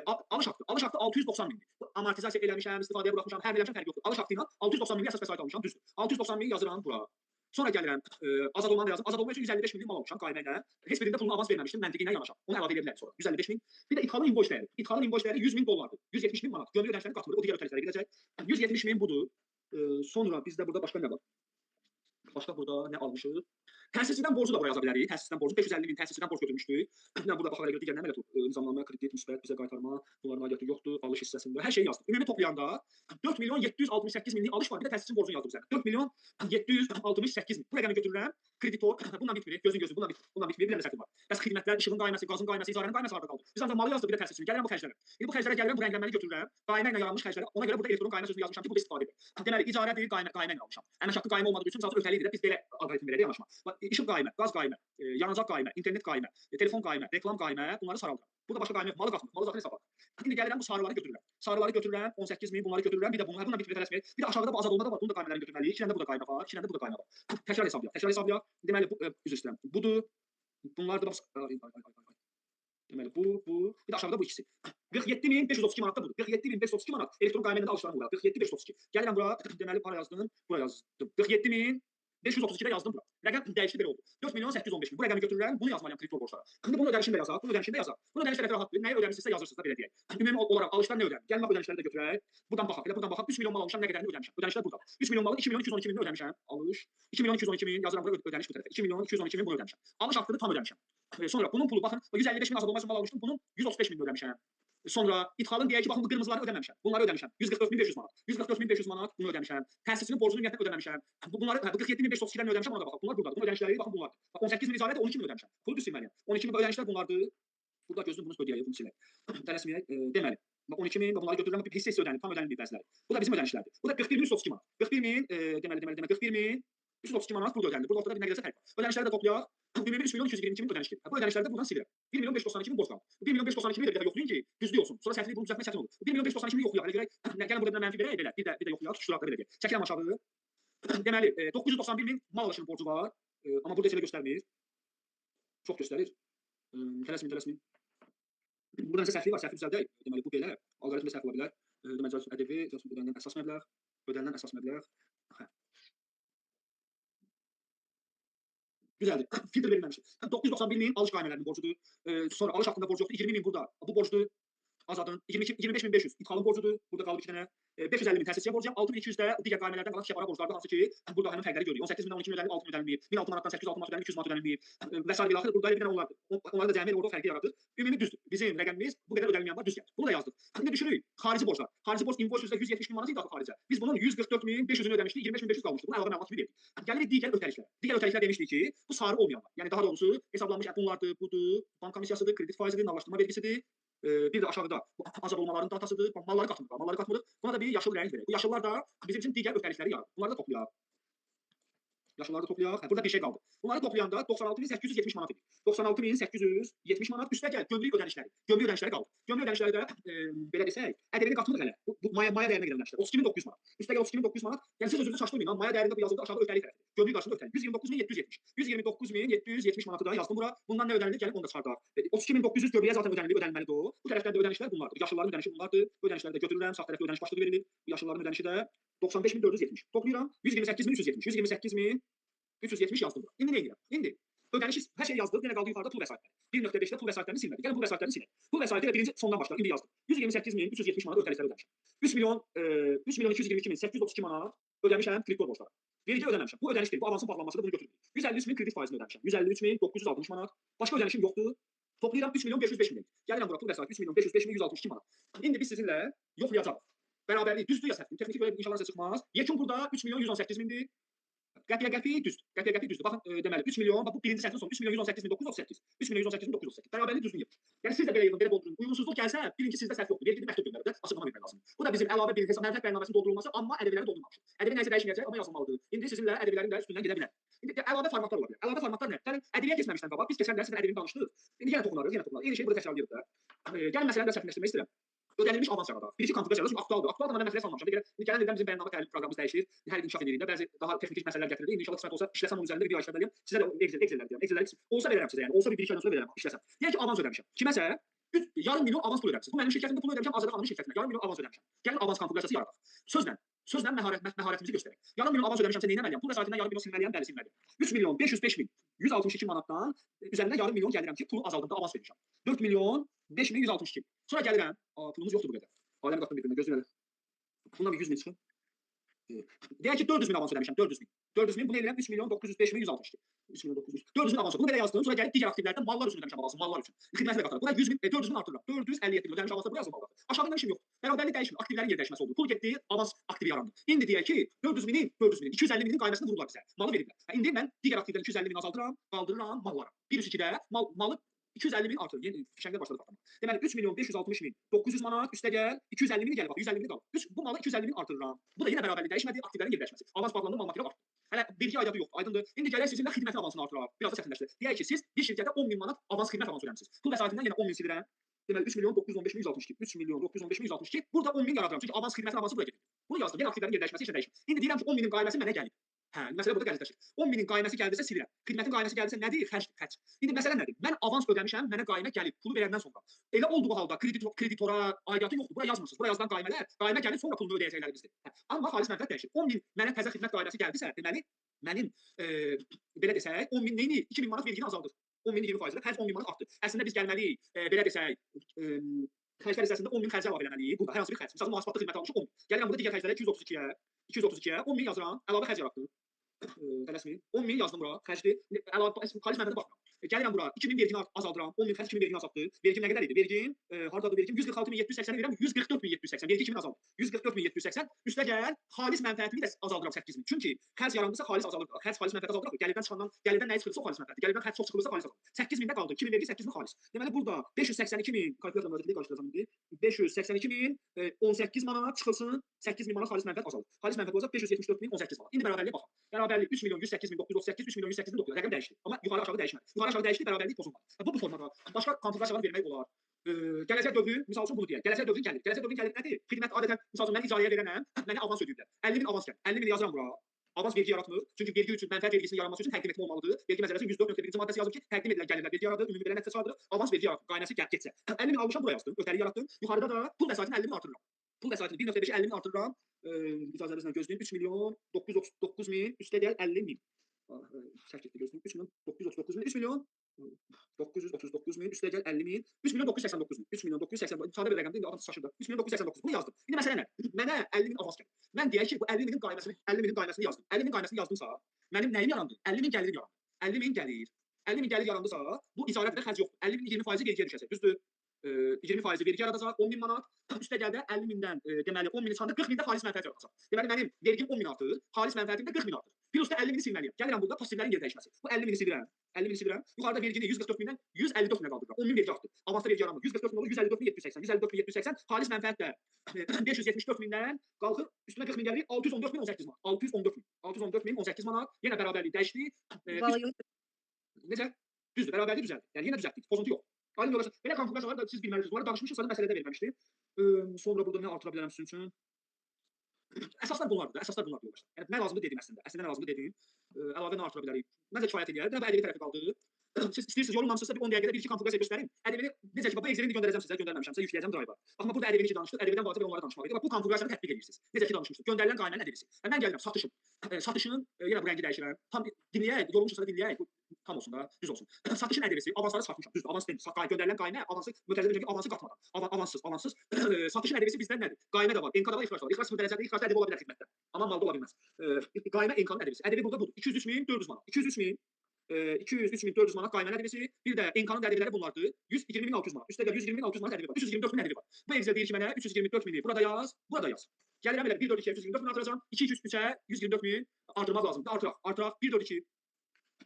Alış haqqı. Alış haqqı 690 mindir. Amortizasiya eləmişəm, istifadəyə buraxmışam, hər nə eləmişəm, fərqi yoxdur. Alış haqqı ilə 690 minlik əsas vəsait almışam, düzdür. 690 min yazıram bura. Sonra gəlirəm, azad olmanı da yazım. Azad olma üçün 155 minlik mal almışam qaymə ilə. Heç birində pulunu avans verməmişdim, məntiqi ilə yanaşam. Onu əlavə edə bilərəm sonra. 155 min. Bir də idxalın invoice dəyəri. İdxalın invoice dəyəri 100 min dollardır. 170 min manat. Gömrük ödənişlərini qatmır. O digər ödənişlərə gedəcək. 170 min budur. Sonra bizdə burada başqa nə var? Başqa burada nə almışıq? Təsisçidən borcu da buraya yaza bilərik. Təsisçidən borcu 550 min təsisçidən borc götürmüşdük. Mən burada baxa görə digər nə əməliyyat olub? Nizamnamə, kredit, müsbət, bizə qaytarma, bunların aidiyyatı yoxdur, alış hissəsində. Hər şeyi yazdıq. Ümumi toplayanda 4 milyon 768 minlik alış var. Bir də təsisçinin borcunu yazdım üzərinə. 4 milyon 768 min. Bu rəqəmi götürürəm. Kreditor, bununla bitmir. Gözün gözü, bununla bitmir. Bir dənə səhvim var. Bəs xidmətlər, işığın qayməsi, qazın qayməsi, icarənin qayməsi harda qaldı? Biz ancaq malı yazdıq, bir də təsisçinin. Gəlirəm bu xərclərə. İndi bu xərclərə gəlirəm, bu rənglənməni götürürəm. Qaymə ilə yaranmış xərclərə. Ona görə burada elektron qaymə sözünü yazmışam ki, burada istifadə edir. Deməli, icarədir, qaymə ilə almışam. Əmək haqqı qaymə olmadığı üçün zaten ötəli idi də biz belə alqoritm belə yanaşma. İşıq qaymə, qaz qaymə, yanacaq qaymə, internet qaymə, telefon qaymə, reklam qaymə, bunları saraldıram. Burada başqa qaymə yox, malı qatmır, malı zaten hesabladım. İndi gəlirəm bu sarıları götürürəm. Sarıları götürürəm, 18 min bunları götürürəm. Bir də bunu, bununla bitmir, tələsmir. Bir də aşağıda bu azad olma da var. Bunu da qaymələrini götürməliyik. İki dənə də burada qaymə var, iki dənə də burada qaymə var. Təkrar hesablayaq, təkrar hesablayaq. Deməli bu, üzr istəyirəm. Budur. Bunlar da ay. Deməli bu, bir də aşağıda bu ikisi. 47.532 manat da budur. 47.532 manat elektron qaymənin də alışlarım bura. 47.532. Gəlirəm bura, deməli para yazdım, bura yazdım. 47.532-də yazdım bura. Rəqəm dəyişdi belə oldu. 4 milyon 815 min. Bu rəqəmi götürürəm, bunu yazmalıyam kreditor borclara. İndi bunun ödənişini də yazaq, bunun ödənişini də yazaq. Bunun ödəniş tərəfi rahatdır. Nəyi ödəmişsinizsə yazırsınız da belə deyək. Ümumi olaraq alışdan nə ödənim? Gəlin bax ödənişləri də götürək. Buradan baxaq. Elə buradan baxaq. 3 milyon mal almışam, nə qədərini ödəmişəm. Ödənişlər burada. 3 milyon malın 2 milyon 212 minini ödəmişəm. Alış 2 milyon 212 min yazıram bura ödəniş bu tərəfə. 2 milyon 212 min bunu ödəmişəm. Alış haqqını tam ödəmişəm. Sonra bunun pulu baxın 155 min azad olma üçün mal almışdım. Bunun 135 minini ödəmişəm. Sonra idxalın deyək ki, baxın bu qırmızıları ödəməmişəm. Bunları ödəmişəm. 144.500 manat. 144.500 manat bunu ödəmişəm. Təsisçinin borcunu ümumiyyətlə ödəməmişəm. Bunları bu 47.532-dən ödəmişəm, ona da baxaq. Bunlar buradadır. Bunun ödənişləri baxın bunlardır. Bax 18 min icarədə 12 min ödəmişəm. Pulu düz silməliyəm. 12 min ödənişlər bunlardır. Burada gözünü bunu ödəyək, bunu silək. Tələsməyək. Deməli, 12 min bunları götürürəm, bir hissə hissə ödənilib, tam ödənilməyib bəziləri. Bu da bizim ödənişlərdir. Bu da 41.332 manat. 41 min, deməli, 332 manat burada ödənilir. Burada ortada bir nə qədərsə fərq var. Ödənişləri də toplayaq. Ümumi 3 milyon 222 min ödəniş gedir. Bu ödənişləri də buradan silirəm. 1 milyon 592 min borc qalır. 1 milyon 592 min də bir dəfə yoxlayın ki, düzlük olsun. Sonra səhvlik bunu düzəltmək çətin olur. 1 milyon 592 min yoxlayaq. Elə görək, gəlin burada bir mənfi verək belə. Bir də yoxlayaq, tutuşduraq da belə deyək. Çəkirəm aşağı. Deməli, 991 min mal alışının borcu var. Amma burada heç elə göstərmir. Çox göstərir. Tələsməyin. Burada nəsə səhvlik var, səhvi düzəldək. Deməli, bu belə. Alqoritmdə səhv ola bilər. Deməli, ƏDV, ödənilən əsas məbləğ, ödənilən əsas məbləğ. Hə. Güzeldir. Filtr verilməmişdir. 991 min alış qaymələrinin borcudur. Sonra alış haqqında borcu yoxdur. 20 min burada. Bu borcdur. Azadın. 25.500 idxalın borcudur. Burada qalıb 2 dənə. 550 min təsisçiyə borcuyam. 6200 də digər qaymələrdən qalan şəfara borclardır. Hansı ki, burada həmin fərqləri görürük. 18 mindən 12 min ödənilib, 6 min ödənilməyib. 1006 manatdan 806 manat ödənilib, 200 manat ödənilməyib. Və sair bilaxır. Burada bir dənə onlardır. Onları da cəmi orada fərqi yaradır. Ümumi düzdür. Bizim rəqəmimiz bu qədər ödənilməyən var, düz gəlir. Bunu da yazdıq. İndi düşürük. Xarici borclar. Xarici borc invoice üzrə 170 min manat idi axı xaricə. Biz bunun 144.500-ünü ödəmişdik, 25.500 qalmışdı. Bunu əlavə məlumat kimi verdik. Gəlirik digər ödənişlərə. Digər ödənişlər demişdik ki, bu sarı olmayanlar. Yəni daha doğrusu hesablanmış bunlardır, budur, bank komissiyasıdır, kredit faizidir, nağdlaşdırma vergisidir. Bir də aşağıda azad olmaların datasıdır. Malları qatmırıq, malları qatmırıq. Buna da bir yaşıl rəng verək. Bu yaşıllar da bizim üçün digər ödənişləri yaradır. Bunları da toplayaq. Yaşılları da toplayaq. Hə, burada bir şey qaldı. Bunları toplayanda 96.870 manat idi. 96.870 manat üstə gəl gömrük ödənişləri. Gömrük ödənişləri qaldı. Gömrük ödənişləri də belə desək, ƏDV-ni qatmırıq hələ. Bu maya dəyərinə gedən ödənişlər. 32.900 manat. Üstə gəl 32.900 manat. Yəni siz özünüzü çaşdırmayın. Maya dəyərində bu yazıldı aşağıda ötəlik tərəfi. Gömrük qarşısında ötəlik. 129.770. 129.770 manatı da yazdım bura. Bundan nə ödənilir? Gəlib onu da çıxardaq. 32.900 gömrüyə zaten ödənilir, ödənilməlidir o. Bu tərəfdən də ödənişlər bunlardır. Yaşılların ödənişi bunlardır. Bu ödənişləri də götürürəm. Sağ tərəfdə ödəniş başlığı verilir. Bu yaşılların ödənişi də 95.470. Toplayıram. 128.370. 128.370 yazdım bura. İndi nə edirəm? İndi ödənişi hər şey yazdıq. Yenə qaldı yuxarıda pul vəsaitləri. 1.5-də pul vəsaitlərini silmədik. Gəlin pul vəsaitlərini silək. Pul vəsaiti ilə birinci sondan başlar. İndi yazdım. 128.370 manat ödənişləri ödəmişəm. 3 milyon 222.832 manat ödəmişəm kreditor borclara. Vergi ödəməmişəm. Bu ödəniş deyil. Bu avansın bağlanmasıdır. Bunu götürmürük. 153 min kredit faizini ödəmişəm. 153.960 manat. Başqa ödənişim yoxdur. Toplayıram 3 milyon 505 min. Gəlirəm bura pul vəsaiti 3 milyon 505 min 162 manat. İndi biz sizinlə yoxlayacağıq. Bərabərlik düzdür ya səhvdir. Texniki belə inşallah sizə çıxmaz. Yekun burada 3 milyon 118 mindir. Qəpiyə qəpi düzdür. Qəpiyə qəpi düzdür. Baxın, deməli 3 milyon, bax bu birinci sətrin sonu 3 milyon 118 min 938. 3 milyon 118 min 938. Bərabərlik düzgün yapır. Yəni siz də belə yığın, belə doldurun. Uyğunsuzluq gəlsə, bilin ki, sizdə səhv yoxdur. Vergi məktub göndərib də açıqlama vermək lazımdır. Bu da bizim əlavə bir hesab mənfəət bəyannaməsinin doldurulması, amma ƏDV-ləri doldurmamışıq. ƏDV nəyisə dəyişməyəcək, amma yazılmalıdır. İndi sizinlə ƏDV-lərin də üstündən gedə bilər. İndi əlavə formatlar ola bilər. Əlavə formatlar nə? Gəlin ƏDV-yə keçməmişdən qabaq biz keçən dərs sizlə ƏDV-ni danışdıq. İndi yenə toxunarıq, yenə toxunarıq. Eyni şeyi burada təkrarlayırıq da. Gəlin məsələni də çətinləşdirmək istəyirəm. Ödənilmiş avans yaradaq. Bir iki konfigurasiya yaradaq. Çünki aktualdır. Aktualdır, amma mən məsələyə salmamışam. Gələn ildən bizim bəyannamə təlim proqramımız dəyişir. Hər il inkişaf edirik də. Bəzi daha texniki məsələlər gətirilir. İndi inşallah qismət olsa işləsəm onun üzərində bir ay işləməliyəm. Sizə də Excel-lər deyirəm. Excel-lər olsa verərəm sizə yəni. Olsa bir iki aydan sonra verərəm işləsəm. Deyək ki, avans ödəmişəm. Kiməsə Yarım milyon avans pul ödəmişsiniz. Bu mənim şirkətimdə pulu ödəmişəm, Azadə xanımın şirkətinə. Yarım milyon avans ödəmişəm. Gəlin avans konfiqurasiyası yaradaq. Sözlə məharətimizi göstərək. Yarım milyon avans ödəmişəmsə nə etməliyəm? Pul vəsaitindən yarım milyon silməliyəm, bəli silməliyəm. 3 milyon 505 min 162 manatdan üzərinə yarım milyon gəlirəm ki, pulu azaldım da avans vermişəm. 4 milyon 5 min 162. Sonra gəlirəm. Pulumuz yoxdur bu qədər. Aləm qatdım bir-birinə, gözləyin elə. Bundan bir 100 min çıxın. Deyək ki 400 min avans ödəmişəm, 400 min. 400 min, bunu eləyirəm 3 milyon 905 min 162. 3 milyon 900. 400 min avans. Bunu belə yazdım. Sonra gəlib digər aktivlərdən mallar üçün ödəmişəm avansı, mallar üçün. Xidməti də qatarım. Buna 100 min, 400 min artırıram. 457 min ödəmiş avansı buraya yazdım mallar. Aşağıdan işim yox. Bərabərlik dəyişmir. Aktivlərin yer dəyişməsi oldu. Pul getdi, avans aktivi yarandı. İndi deyək ki 400 minin, 400 minin, 250 minin qayməsini vururlar bizə. Malı veriblər. İndi mən digər aktivdən 250 min azaldıram, qaldırıram mallara. 1 3 2-də malı 250 min artır. Yeni fişənglər başladı patlamağa. Deməli 3 milyon 560 min 900 manat üstə gəl 250 mini gəl bax 150 mini qalır. Bu malı 250 min artırıram. Bu da yenə bərabərlik dəyişmədi, aktivlərin yer dəyişməsi. Avans bağlandı, mal material artdı. Hələ vergi aidiyyatı yoxdur, aydındır. İndi gələk sizinlə xidmətin avansını artıraq. Biraz da çətinləşdir. Deyək ki, siz bir şirkətə 10 min manat avans xidmət avansı ödəmisiniz. Pul vəsaitindən yenə 10 min silirəm. Deməli 3 milyon 915 min 162. 3 milyon 915 min 162. Burada 10 min yaradıram. Çünki avans xidmətin avansı buraya gedir. Bunu yazdım. Yenə aktivlərin yer dəyişməsi heç nə dəyişmir. İndi deyirəm ki 10 minin qayməsi mənə gəlib. Hə, məsələ burada gəlizləşir. 10 minin qayməsi gəldisə silirəm. Xidmətin qayməsi gəldisə nədir? Xərcdir, xərc. İndi məsələ nədir? Mən avans ödəmişəm, mənə qaymə gəlib, pulu verəndən sonra. Elə olduğu halda kreditora aidiyyatı yoxdur. Bura yazmırsınız. Bura yazılan qaymələr, qaymə gəlib sonra pulunu ödəyəcəklərimizdir. Hə, amma xalis mənfəət dəyişir. 10 min mənə təzə xidmət qayməsi gəldisə, deməli mənim belə desək 10 min neyini? 2000 manat vergini azaldır. 10 minin 20%-də xərc 10 min manat artdı. Əslində biz gəlməliyik, belə desək, xərclər hissəsində 10 min xərci əlavə eləməliyik. Burada hər hansı bir xərc. Məsələn, mühasibatlı xidmət almışıq 10 min. Gəlirəm burada digər xərclərə 232-yə 10 min yazıram, əlavə xərc yaratdım. Tələsməyin. 10 min yazdım bura, xərcdir. Əlavə xalis mənfəətə baxmıram. Gəlirəm bura, 2000 vergini azaldıram. 10 min xərc 2000 vergini azaltdı. Vergim nə qədər idi? Vergim, hardadır vergim? 146.780 verirəm, 144.780. Vergi 2000 azaldı. 144.780. Üstə gəl, xalis mənfəətimi də azaldıram 8000. Çünki xərc yarandısa xalis azalır. Xərc xalis mənfəət azaldır. Gəlirdən çıxandan, gəlirdən nəyi çıxırsa o xalis mənfəətdir. Gəlirdən xərc çox çıxılırsa xalis azalır. 8000-də qaldı. 2000 vergi 8000 xalis. Deməli burada 582 min kalkulyatorla müraciət edib qarışdıracağam indi. 582 min 18 manat çıxılsın. 8000 manat xalis mənfəət azalır. Xalis mənfəət olacaq 574 min 18 manat. İndi bərabərliyə baxaq. Bərabərlik 3 milyon 108 min 938, 3 milyon 108 min 900. Rəqəm dəyişdi. Amma yuxarı aşağı dəyişmədi. Yuxarı aşağı dəyişdi, bərabərlik pozulmadı. Bu formada başqa konfiqurasiyalar vermək olar. Gələcək dövrün, misal üçün bunu deyək. Gələcək dövrün gəlir. Gələcək dövrün gəlir nədir? Xidmət adətən, misal üçün mən icarəyə verənəm, mənə avans ödəyiblər. 50 min avans gəlir. 50 min yazıram bura. Avans vergi yaratmır. Çünki vergi üçün mənfəət vergisinin yaranması üçün təqdim etmə olmalıdır. Vergi məcəlləsinin 104.1-ci maddəsi yazıb ki, təqdim edilən gəlirlər vergi yaradır, ümumi belə nəticə çıxardırıq. Avans vergi yaratmır. Qayməsi getsə. 50 min almışam, bura yazdım. Öhdəlik yaratdım. Yuxarıda da pul vəsaitini 50 min artırıram. Pul vəsaitini 1.5-i 50 min artırıram. İcazənizlə gözləyim. 3 milyon 939 min üstə gəl 50 min. Səhv getdi gözləyim. 3 milyon 939 min, 3 milyon 939 min, üstə gəl 50 min, 3 milyon 989 min, 3 milyon 989, sadə bir rəqəmdir, indi adam şaşırdı. 3 milyon 989, bunu yazdım. İndi məsələ nə? Mənə 50 min avans gəlir. Mən deyək ki, bu 50 minin qayməsini, 50 minin qayməsini yazdım. 50 minin qayməsini yazdımsa, mənim nəyim yarandı? 50 min gəlirim yarandı. 50 min gəlir. 50 min gəlir yarandısa, bu icarədə xərc yoxdur. 50 min 20% vergiyə düşəcək. Düzdür? 20% vergi yaradacaq, 10 min manat. Üstə gəl də 50 mindən, deməli 10 mini çıxanda 40 mində xalis mənfəət yaradacaq. Deməli mənim vergim 10 min artır, xalis mənfəətim də 40 min artır. Plus da 50 mini silməliyəm. Gəlirəm burada passivlərin yer dəyişməsi. Bu 50 mini silirəm. 50 mini silirəm. Yuxarıda vergini 144 mindən 154 minə qaldırıram. 10 min vergi artdı. Avansda vergi yaranmır. 144 min olur, 154 min 780. 154 min 780. Xalis mənfəət də 574 mindən qalxır, üstünə 40 min gəlir, 614 min 18 manat. 614 min. 614 min 18 manat. Yenə bərabərlik dəyişdi. Necə? Düzdür, bərabərlik düzəldi. Yəni yenə düzəltdik. Pozuntu yox. Aydın yoldaşlar, belə konfiqurasiyaları da siz bilməlisiniz. Bunları danışmışıq, sadəcə məsələdə verməmişdim. Sonra burada nə artıra bilərəm sizin üçün? Əsaslar bunlardır da, əsaslar bunlardır yoldaşlar. Yəni nə lazımdır dedim əslində. Əslində nə lazımdır dedim. Əlavə nə artıra bilərik? Məncə kifayət eləyər. Bir də bu ədəbi tərəfi qaldı. Siz istəyirsiniz, yorulmamısınızsa bir 10 dəqiqədə bir-iki konfiqurasiya göstərim. Ədəbini necə ki, bax bu Excel-i göndərəcəm sizə, göndərməmişəmsə yükləyəcəm Drive-a. Bax, burada ədəbini ki danışdıq, ədəbidən vacib onlara danışmaq idi. Bax bu konfiqurasiyanı tətbiq edirsiniz. Necə ki danışmışdıq. Göndərilən qaymənin ədəbisi. Mən gəlirəm satışım. Satışın yenə bu rəngi dəyişirəm. Tam dinləyək, yorulmuşsa da dinləyək. Bu tam olsun da, düz olsun. Satışın ədəbisi, avansları çıxartmışam. Düzdür, avans deyil. Göndərilən qaymə avansı mötərizə ki, avansı qatmadan. Avanssız, avanssız. Satışın ədəbisi bizdən nədir? Qaymə də var, enka da var, ixrac da var. İxrac sıfır dərəcədə, ixracda ədəbi ola bilər xidmətdə. Amma malda ola bilməz. Qaymə enkanın ədəbisi. Ədəbi burada budur. 203.400 manat. 203.000 203.400 manat qaymənin ədəbisi. Bir də enkanın ədəbiləri bunlardır. 120.600 manat. Üstə gəl 120.600 manat ədəbi var. 324.000 ədəbi var. Bu Excel deyir ki mənə 324.000-i burada yaz, burada yaz. Gəlirəm elə 1 4 2-yə 324.000 artıracağam. 2 2 3-ə 124.000 artırmaq lazımdır. Artıraq, artıraq 1 4 2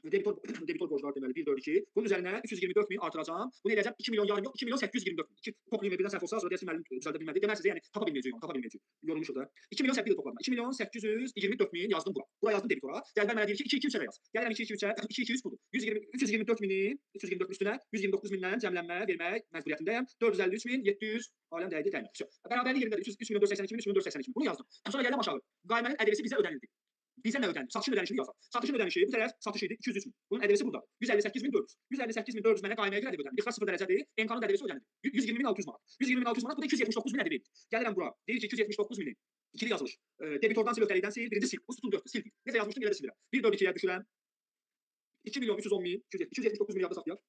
debitor borclar deməli 1 4 2. Bunun üzərinə 324.000 artıracağam. Bunu eləyəcəm 2 milyon yarım yox, 2 milyon 824 min. 2 toplayım birdən səhv olsa sonra deyəsən müəllim düzəldə bilmədi. Deməli sizə yəni tapa bilməyəcəyik onu, tapa bilməyəcəyik. Yorulmuşuq da. 2 milyon 800 topladım. 2 milyon 824 min yazdım bura. Bura yazdım debitora. Cədvəl mənə deyir ki 2 2 3-ə yaz. Gəlirəm 2 2 3-ə, 2 2 3 budur. 120 324 mini 324 üstünə 129 mindən cəmlənmə vermək məcburiyyətindəyəm. 453.700 aləm dəydi dəymədi. Bərabərlik yerindədir. 3 milyon 482 min, 3 milyon 482 min. Bunu yazdım. Sonra gəlirəm aşağı. Qaymənin ədəbisi bizə ödənildi. Bizə nə ödənilir? Satışın ödənişini yazaq. Satışın ödənişi bu tərəf satış idi 203 min. Bunun ədəvisi buradadır. 158.400. 158.400 mənə qayməyə görə ədəvi ödənilir. İxrac 0 dərəcədir. MK-nın ədəvisi ödənilir. 120.600 manat. 120.600 manat bu da 279.000 ədəvi. Gəlirəm bura. Deyir ki 279.000-i. İkili yazılış. Debitordan sil, öhdəlikdən sil. Birinci sil. Bu sütun 4-dür. Sil. Necə yazmışdım elə də silirəm. 1 4 2-yə düşürəm. 2.310.000. 279.000 yadda saxlayaq.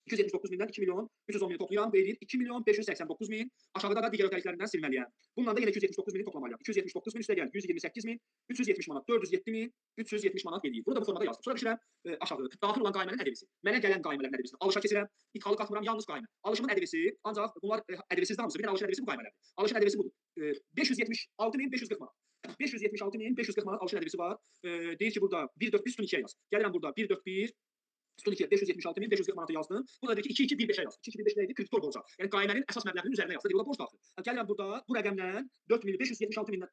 279.000-dən 2.310.000-i toplayıram. Bu eləyir 2.589.000. Aşağıda da digər öhdəliklərindən silməliyəm. Bununla da yenə 279.000-i toplamalıyam. 279.000 üstə gəl 128.370 manat. 407.370 manat eləyir. Bunu da bu formada yazdım. Sonra düşürəm aşağı. Daxil olan qaymələrin ədəvisi. Mənə gələn qaymələrin ədəvisini alışa keçirəm. İdxalı qatmıram, yalnız qaymə. Alışımın ədəvisi ancaq bunlar ədəvisizdir hamısı. Bir dənə alışın ədəvisi bu qaymələrdir. Alışın ədəvisi budur. 576.540 manat. 576.540 manat alışın ədəvisi var. Deyir ki burada 1 4 1 sütun 2-yə yaz. Gəlirəm burada 1 4 1 sütun 2-yə 576.540 manatı yazdım. Burada deyir ki 2 2 1 5-ə yaz. 2 2 1 5 nə idi? Kreditor borca. Yəni qaymənin əsas məbləğinin üzərinə yaz. Deyir, burada borc daxil. Gəlirəm burada bu rəqəmlə 4.576.000-dən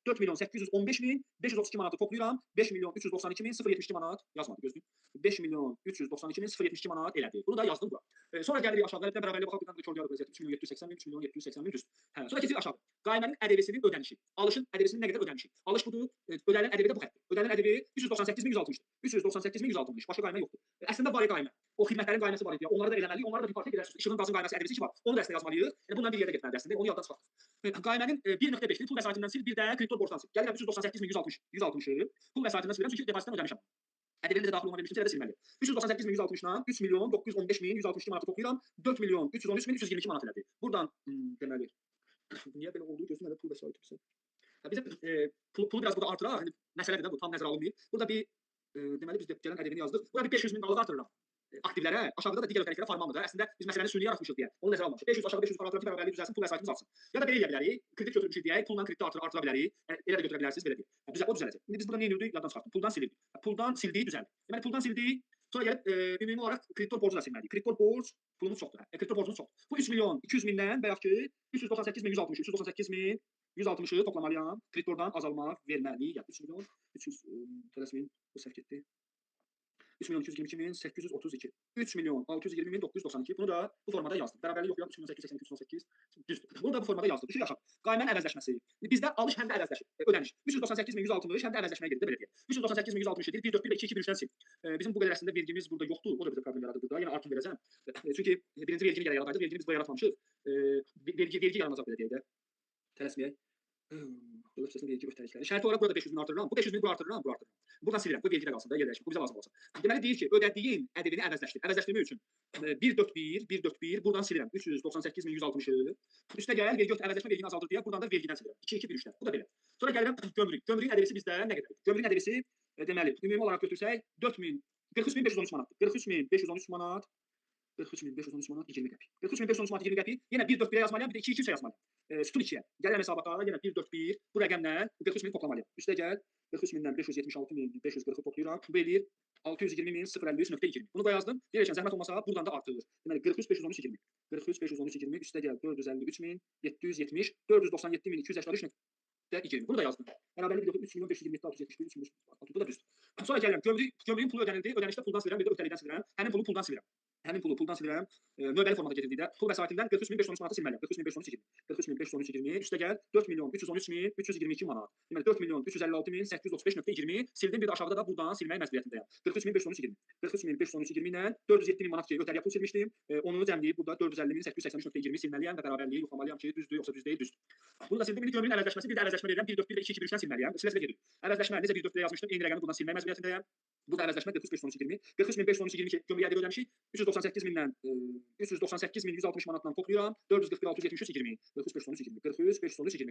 4.815.532 manatı toplayıram. 5.392.072 manat yazmadı gözləyin. 5.392.072 manat elədi. Bunu da yazdım bura. Sonra gəlirik aşağı. Qəliblə bərabərliyə baxaq. Bir dənə də kör yarı vəziyyəti 3.780.000, 3.780.000 düzdür. Hə, sonra keçirik aşağı. Qaymənin ədəvisinin ödənişi. Alışın ədəvisinin nə qədər ödənişi. Alış budur. Ödənilən ədəvi də bu xəttdir. Ödənilən ədəvi 398.160-dır. 398.160. Başqa qaymə yoxdur. Əslində var qaymə. O xidmətlərin qayməsi var idi. Onları da eləməliyik. Onları da bir parça gedərsiniz. İşığın qazın qayməsi ədəvisi ki var. Onu da əslində yazmalıyıq. Yəni bundan bir yerdə getməlidir əslində. Onu yaddan çıxartdıq. Qaymənin 1.5-li pul vəsaitindən sil, bir də kreditor borcdan sil. Gəlirəm 398.160, 160-ı pul vəsaitindən silirəm çünki depozitdən ödəmişəm. Ədəvini də daxil olma vermişdim, elə də silməliyəm. 398.160-dan 3.915.162 manatı toplayıram. 4.313.322 manat elədi. Buradan deməli niyə belə oldu? Gözüm hələ pul vəsaiti bizə. Bizə pulu biraz burada artıraq. İndi məsələdir də bu, tam nəzərə alınmayıb. Burada bir deməli biz də gələn ədəvini yazdıq. Burada bir 500.000 qalıq artırıram. Aktivlərə, aşağıda da digər öhdəliklərə farmanlıdır. Əslində biz məsələni süni yaratmışıq deyə. Onu nəzərə almamışıq. 500 aşağı 500 yuxarı artıraq ki, bərabərlik düzəlsin, pul vəsaitimiz artsın. Ya da belə eləyə bilərik. Kredit götürmüşük deyək, pulla krediti artıra bilərik. Yəni elə də götürə bilərsiniz, belə deyək. Düzəl, o düzələcək. İndi biz burada nə edirdik? Yaddan çıxartdıq. Puldan silirdik. Puldan sildiyi düzəldi. Deməli puldan sildiyi, sonra gəlib ümumi olaraq kreditor borcu da silməliyik. Kreditor borc pulumuz çoxdur. Kreditor borcumuz çoxdur. Bu 3.200.000-dən bayaq ki 398.160, 398.160-ı toplamalıyam. Kreditordan azalma verməliyəm. 3.300 tələsməyin, bu səhv getdi. 3.222.832. 3.620.992. Bunu da bu formada yazdım. Bərabərlik yoxlayaq 3.882.318. Düzdür. Bunu da bu formada yazdım. Düşür aşağı. Qaymənin əvəzləşməsi. Bizdə alış həm də əvəzləşir. Ödəniş. 398.160 həm də əvəzləşməyə gedir, belə deyək. 398.160 edir. 1 4 1 2 2 1 3-dən sil. Bizim bu qədər əslində vergimiz burada yoxdur. O da bizə problem yaradır burada. Yəni artım verəcəm. Çünki birinci vergini gələ yaradaydı. Vergini biz buraya yaratmamışıq. Vergi yaranacaq belə deyək də. Tələsməyək. Dövlət hissəsinin vergi öhdəlikləri. Şərti olaraq burada 500.000 artırıram. Bu 500.000 bura artırıram, bura artırıram. Buradan silirəm. Bu vergi də qalsın da, yer dəyişmir. Bu bizə lazım olacaq. Deməli deyir ki, ödədiyin ədəvini əvəzləşdir. Əvəzləşdirmək üçün 1 4 1 1 4 1 buradan silirəm. 398.160-ı. Üstə gəl, vergi əvəzləşmə vergini azaldır deyə buradan da vergidən silirəm. 2 2 1 3-dən. Bu da belə. Sonra gəlirəm gömrük. Gömrüyün ədəvisi bizdə nə qədərdir? Gömrüyün ədəvisi deməli ümumi olaraq götürsək 43.513 manatdır. 43.513 manat. 43.513 manat 20 qəpik. 43.513 manat 20 qəpik. Yenə 1 4 1-ə yazmalıyam, bir də 2 2 3-ə yazmalıyam. Sütun 2-yə. Gəlirəm hesabata, yenə 1 4 1 bu rəqəmlə 43.000 toplamalıyam. Üstə gəl 43.000-dən 576.540-ı toplayıram. Bu eləyir 620.053.20. Bunu da yazdım. Deyirəm zəhmət olmasa buradan da artırılır. Deməli 43.513.20. 43.513.20 üstə gəl 453.770 497.283.20. Bunu da yazdım. Bərabərlik yoxdur 3.527.671 3.5 Bu da düzdür. Sonra gəlirəm gömrüyün pulu ödənildi. Ödənişdə puldan silirəm, bir də öhdəlikdən silirəm. Həmin pulu puldan silirəm. Həmin pulu puldan silirəm. Növbəli formada getirdikdə pul vəsaitindən 43.513 manatı silməliyəm. 43.513.20. 43.513.20 üstə gəl 4.313.322 manat. Deməli 4.356.835.20 sildim. Bir də aşağıda da buradan silmək məcburiyyətindəyəm. 43.513.20. 43.513.20 ilə 407.000 manat ki öhdəliyə pul silmişdim. Onu cəmləyib burada 450.883.20 silməliyəm və bərabərliyi yoxlamalıyam ki, düzdür yoxsa düz deyil, düzdür. Bunu da sildim. İndi gömrüyün əvəzləşməsi, bir də əvəzləşmə verirəm. 1 4 1 və 2 2 1 3-dən silməliyəm. Silə-silə gedir. Əvəzləşmə necə 1 4 1 yazmışdım. Eyni rəqəmi buradan silmək məcburiyyətindəyəm. Burada əvəzləşmə 43.513.20. 43.513.20 gömrüyə ədəvi ödəmişik. 398.000-dən 398.160 manatla toplayıram. 441.673.20. 43.513.20. 43.513.20.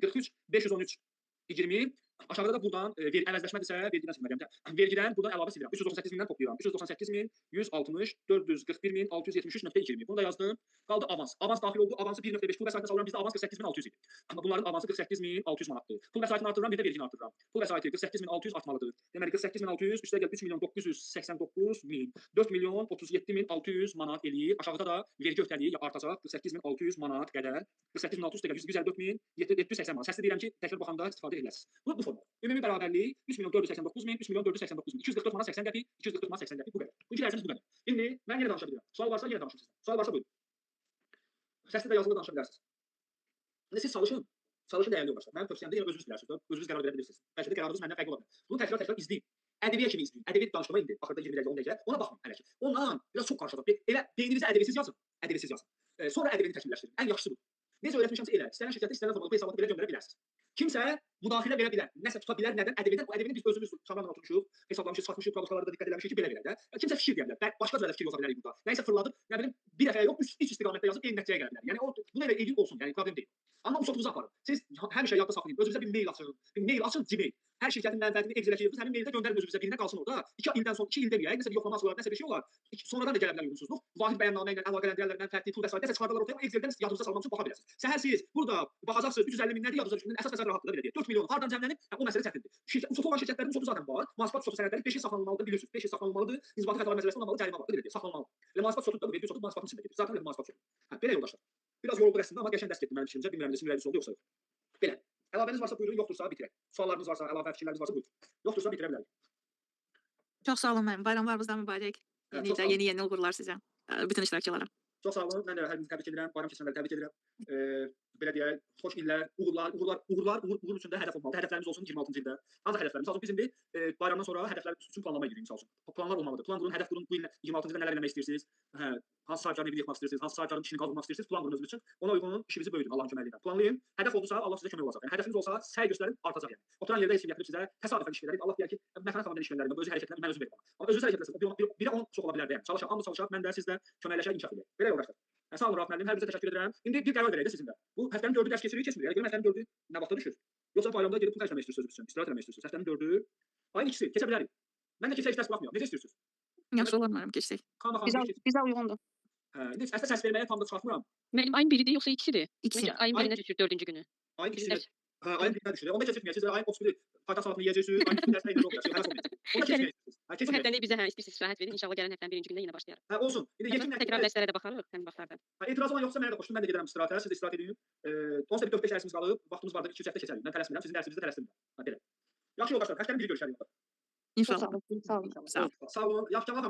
43.513.20. Aşağıda da buradan əvəzləşmədirsə vergidən silməliyəm. Vergidən buradan əlavə silirəm. 398.000-dən toplayıram. 398.160 441.673.20. Bunu da yazdım. Qaldı avans. Avans daxil oldu. Avansı 1.5 pul vəsaitini salıram. Bizdə avans 48.600 idi. Amma bunların avansı 48.600 manatdır. Pul vəsaitini artırıram, bir də vergini artırıram. Pul vəsaiti 48.600 artmalıdır. Deməli 48.600 üstə gəl 3.989.000 4.037.600 manat eləyir. Aşağıda da vergi öhdəliyi artacaq 48.600 manat qədər. 48.600 üstə gəl 154.780 manat. Səsli deyirəm ki, təkrar baxanda istifadə edəsiniz. Bu forma. Ümumi bərabərlik 3.489.000, 3.489.000, 244 manat 80 qəpik, 244 manat 80 qəpik bu qədər. Bugünkü dərsimiz bu qədər. İndi mən yenə danışa bilirəm. Sual varsa yenə danışım sizdən. Sual varsa buyurun. Səsli də yazılı danışa bilərsiniz. İndi siz çalışın. Çalışın dəyərli yoldaşlar. Mənim tövsiyəm də yenə özünüz bilərsiniz. Özünüz qərar verə bilirsiniz. Bəlkə də qərarınız məndən fərqli ola bilər. Bunu təkrar izləyin. Ədəbiyyat kimi izləyin. Ədəbiyyat danışdığıma indi axırda 20 dəqiqə, 10 dəqiqə ona baxmayın hələ ki. Ondan biraz çox qarışacaq. Elə beyninizə ədəbiyyətsiz yazın. Ədəbiyyətsiz yazın. Sonra ədəbiyyatı təkmilləşdirin. Ən yaxşısı budur. Necə öyrətmişəmsə elə. İstənilən şirkətdə, istənilən formada bu hesabatı belə göndərə bilərsiniz. Kimsə müdaxilə verə bilər, nəsə tuta bilər. Nədən? Ədəbiyyatdan. Bu ədəbiyyatı biz özümüz Kamranla oturmuşuq, hesablamışıq, çıxartmışıq, produktlara da diqqət eləmişik ki, belə belə də. Kimsə fikir deyə bilər. Başqa cürə fikir yoza bilərik burada. Nəyisə fırladıb, nə bilim, bir dəfəyə yox, üç istiqamətdə yazıb eyni nəticəyə gələ bilər. Yəni o bunu elə edin olsun, yəni problem deyil. Amma uçotunuzu aparın. Siz həmişə yadda saxlayın. Özünüzə bir mail açın. Bir mail açın, Gmail. Hər şirkətin mənfəətini Excel-ə yığın, həmin maildə göndərin özünüzə, birinə qalsın orada. 2 ildən sonra, 2 il deməyək, nəsə bir yoxlama açılar, nəsə bir şey olar. Sonradan da gələ bilər uyğunsuzluq. Vahid bəyannamə ilə əlaqələndirərlər, mənfəətli, pul və sair, nəsə çıxardarlar ortaya, Excel-dən yadınıza salmaq üçün baxa bilərsiniz. Səhər siz burada baxacaqsınız, 350 min nədir yadınıza düşmür, əsas məsələ rahatdır da belə deyək. 4 milyon hardan cəmlənib? O məsələ çətindir. Şirkət uçotu olan şirkətlərin uçotu zaten var. Mühasibat uçotu sənədləri 5 il saxlanılmalıdır, bilirsiniz. 5 il saxlanılmalıdır. İnzibati xətalar məsələsi onunla bağlı cərimə var, belə deyək, saxlanılmalı. Elə mühasibat uçotu da, vergi uçotu mühasibatın içində gedir. Zaten elə mühasibat uçotu. Hə, belə yoldaşlar. Biraz yorulduq əslində, amma qəşəng dərs getdi mənim fikrimcə. Bilmirəm sizin ürəyiniz oldu yoxsa yox. Belə. Əlavəniz varsa buyurun, yoxdursa bitirək. Suallarınız varsa, əlavə fikirləriniz varsa buyurun. Yoxdursa bitirə bilərik. Çox sağ olun müəllim. Bayramlarınız da mübarək. Hə, Yeni çox sağ illər, olun. yeni-yeni uğurlar sizə. Bütün iştirakçılara. Çox sağ olun. Mən də hər birinizi təbrik edirəm. Bayram keçirənləri təbrik edirəm. Belə deyək, xoş illər, uğurlar, uğurlar, uğurlar, uğur, uğur üçün də hədəf olmalıdır. Hədəflərimiz olsun 26-cı ildə. Ancaq hədəflərimiz. Məsəl üçün biz indi bayramdan sonra hədəflər üçün planlamaya giririk məsəl üçün. Planlar olmalıdır. Plan qurun, hədəf qurun. Bu il 26-cı ildə nələr eləmək istəyirsiniz? Hə, hansı sahibkarın evini yıxmaq istəyirsiniz? Hansı sahibkarın işini qaldırmaq istəyirsiniz? Plan qurun özünüz üçün. Ona uyğun işimizi böyüdün Allahın köməyi ilə. Planlayın. Hədəf oldusa Allah sizə kömək olacaq. Yəni hədəfiniz olsa səy göstərin, artacaq yəni. Oturan yerdə heç kim gətirib sizə təsadüfən iş verər. Allah deyər ki, Məthanət xanım iş göndərir. Özü hərəkətlə mən özüm verirəm. Amma özünüz hərəkət etsəniz, birə 10 çox ola bilər də yəni. Çalışaq, hamı çalışaq, mən də siz də köməkləşək, inkişaf edək. Belə yoldaşlar. Sağ olun Rauf müəllim, hər birinizə təşəkkür edirəm. İndi bir qərar verək də sizin də. Bu həftənin 4-ü dərs keçirik, keçmirik. Yəni görüm həftənin 4-ü nə vaxta düşür? Yoxsa bayramda gedib pul xərcləmək istəyirsiniz özünüz üçün, istirahət eləmək istəyirsiniz. Həftənin 4-ü, ayın 2-si keçə bilərik. Mən də keçək heç dərs buraxmıram. Necə istəyirsiniz? Yaxşı olar müəllim, keçsək. Xanım, xanım, Bizə, keçək. bizə uyğundur. Hə, indi əslində səs verməyə tam da çıxartmıram. Müəllim ayın biridir yoxsa ikisidir? İkisi. Məncə ayın Ay- birinə düşür dördüncü günü. Ayın Bizim 2-sinə. dərs- Hə, ayın 1-nə düşür. Onda keçirtməyək. Siz ayın 31-i paytaxt salatını yeyəcəksiniz. Ayın 2-si dərsdə eyni olacaq. Həvəs olmayacaq. Onda keçməyəcəksiniz. Hə, Bu keçməyək. həftəlik bizə hə istəyirsiniz istirahət verin. İnşallah gələn həftənin birinci gündə yenə başlayarıq. Hə, olsun. İndi yekin Təkrar dərslərə də baxarıq həmin vaxtlarda. Hə, etiraz olan yoxsa mənə də qoşulun. Mən də gedirəm istirahətə. Siz də istirahət edin. Onsuz da bir 4-5 dərsimiz qalıb. Vaxtımız vardır. 2-3 həftə keçərik. Mən tələsmirəm. Sizin dərsinizdə tələsdirmirəm. Hə, belə. Yaxşı yoldaşlar, həftənin biri görüşərik. Çox İnşallah. sağ olun. Sağ olun. Sağ olun. Sağ olun. Yaxşı, xanım.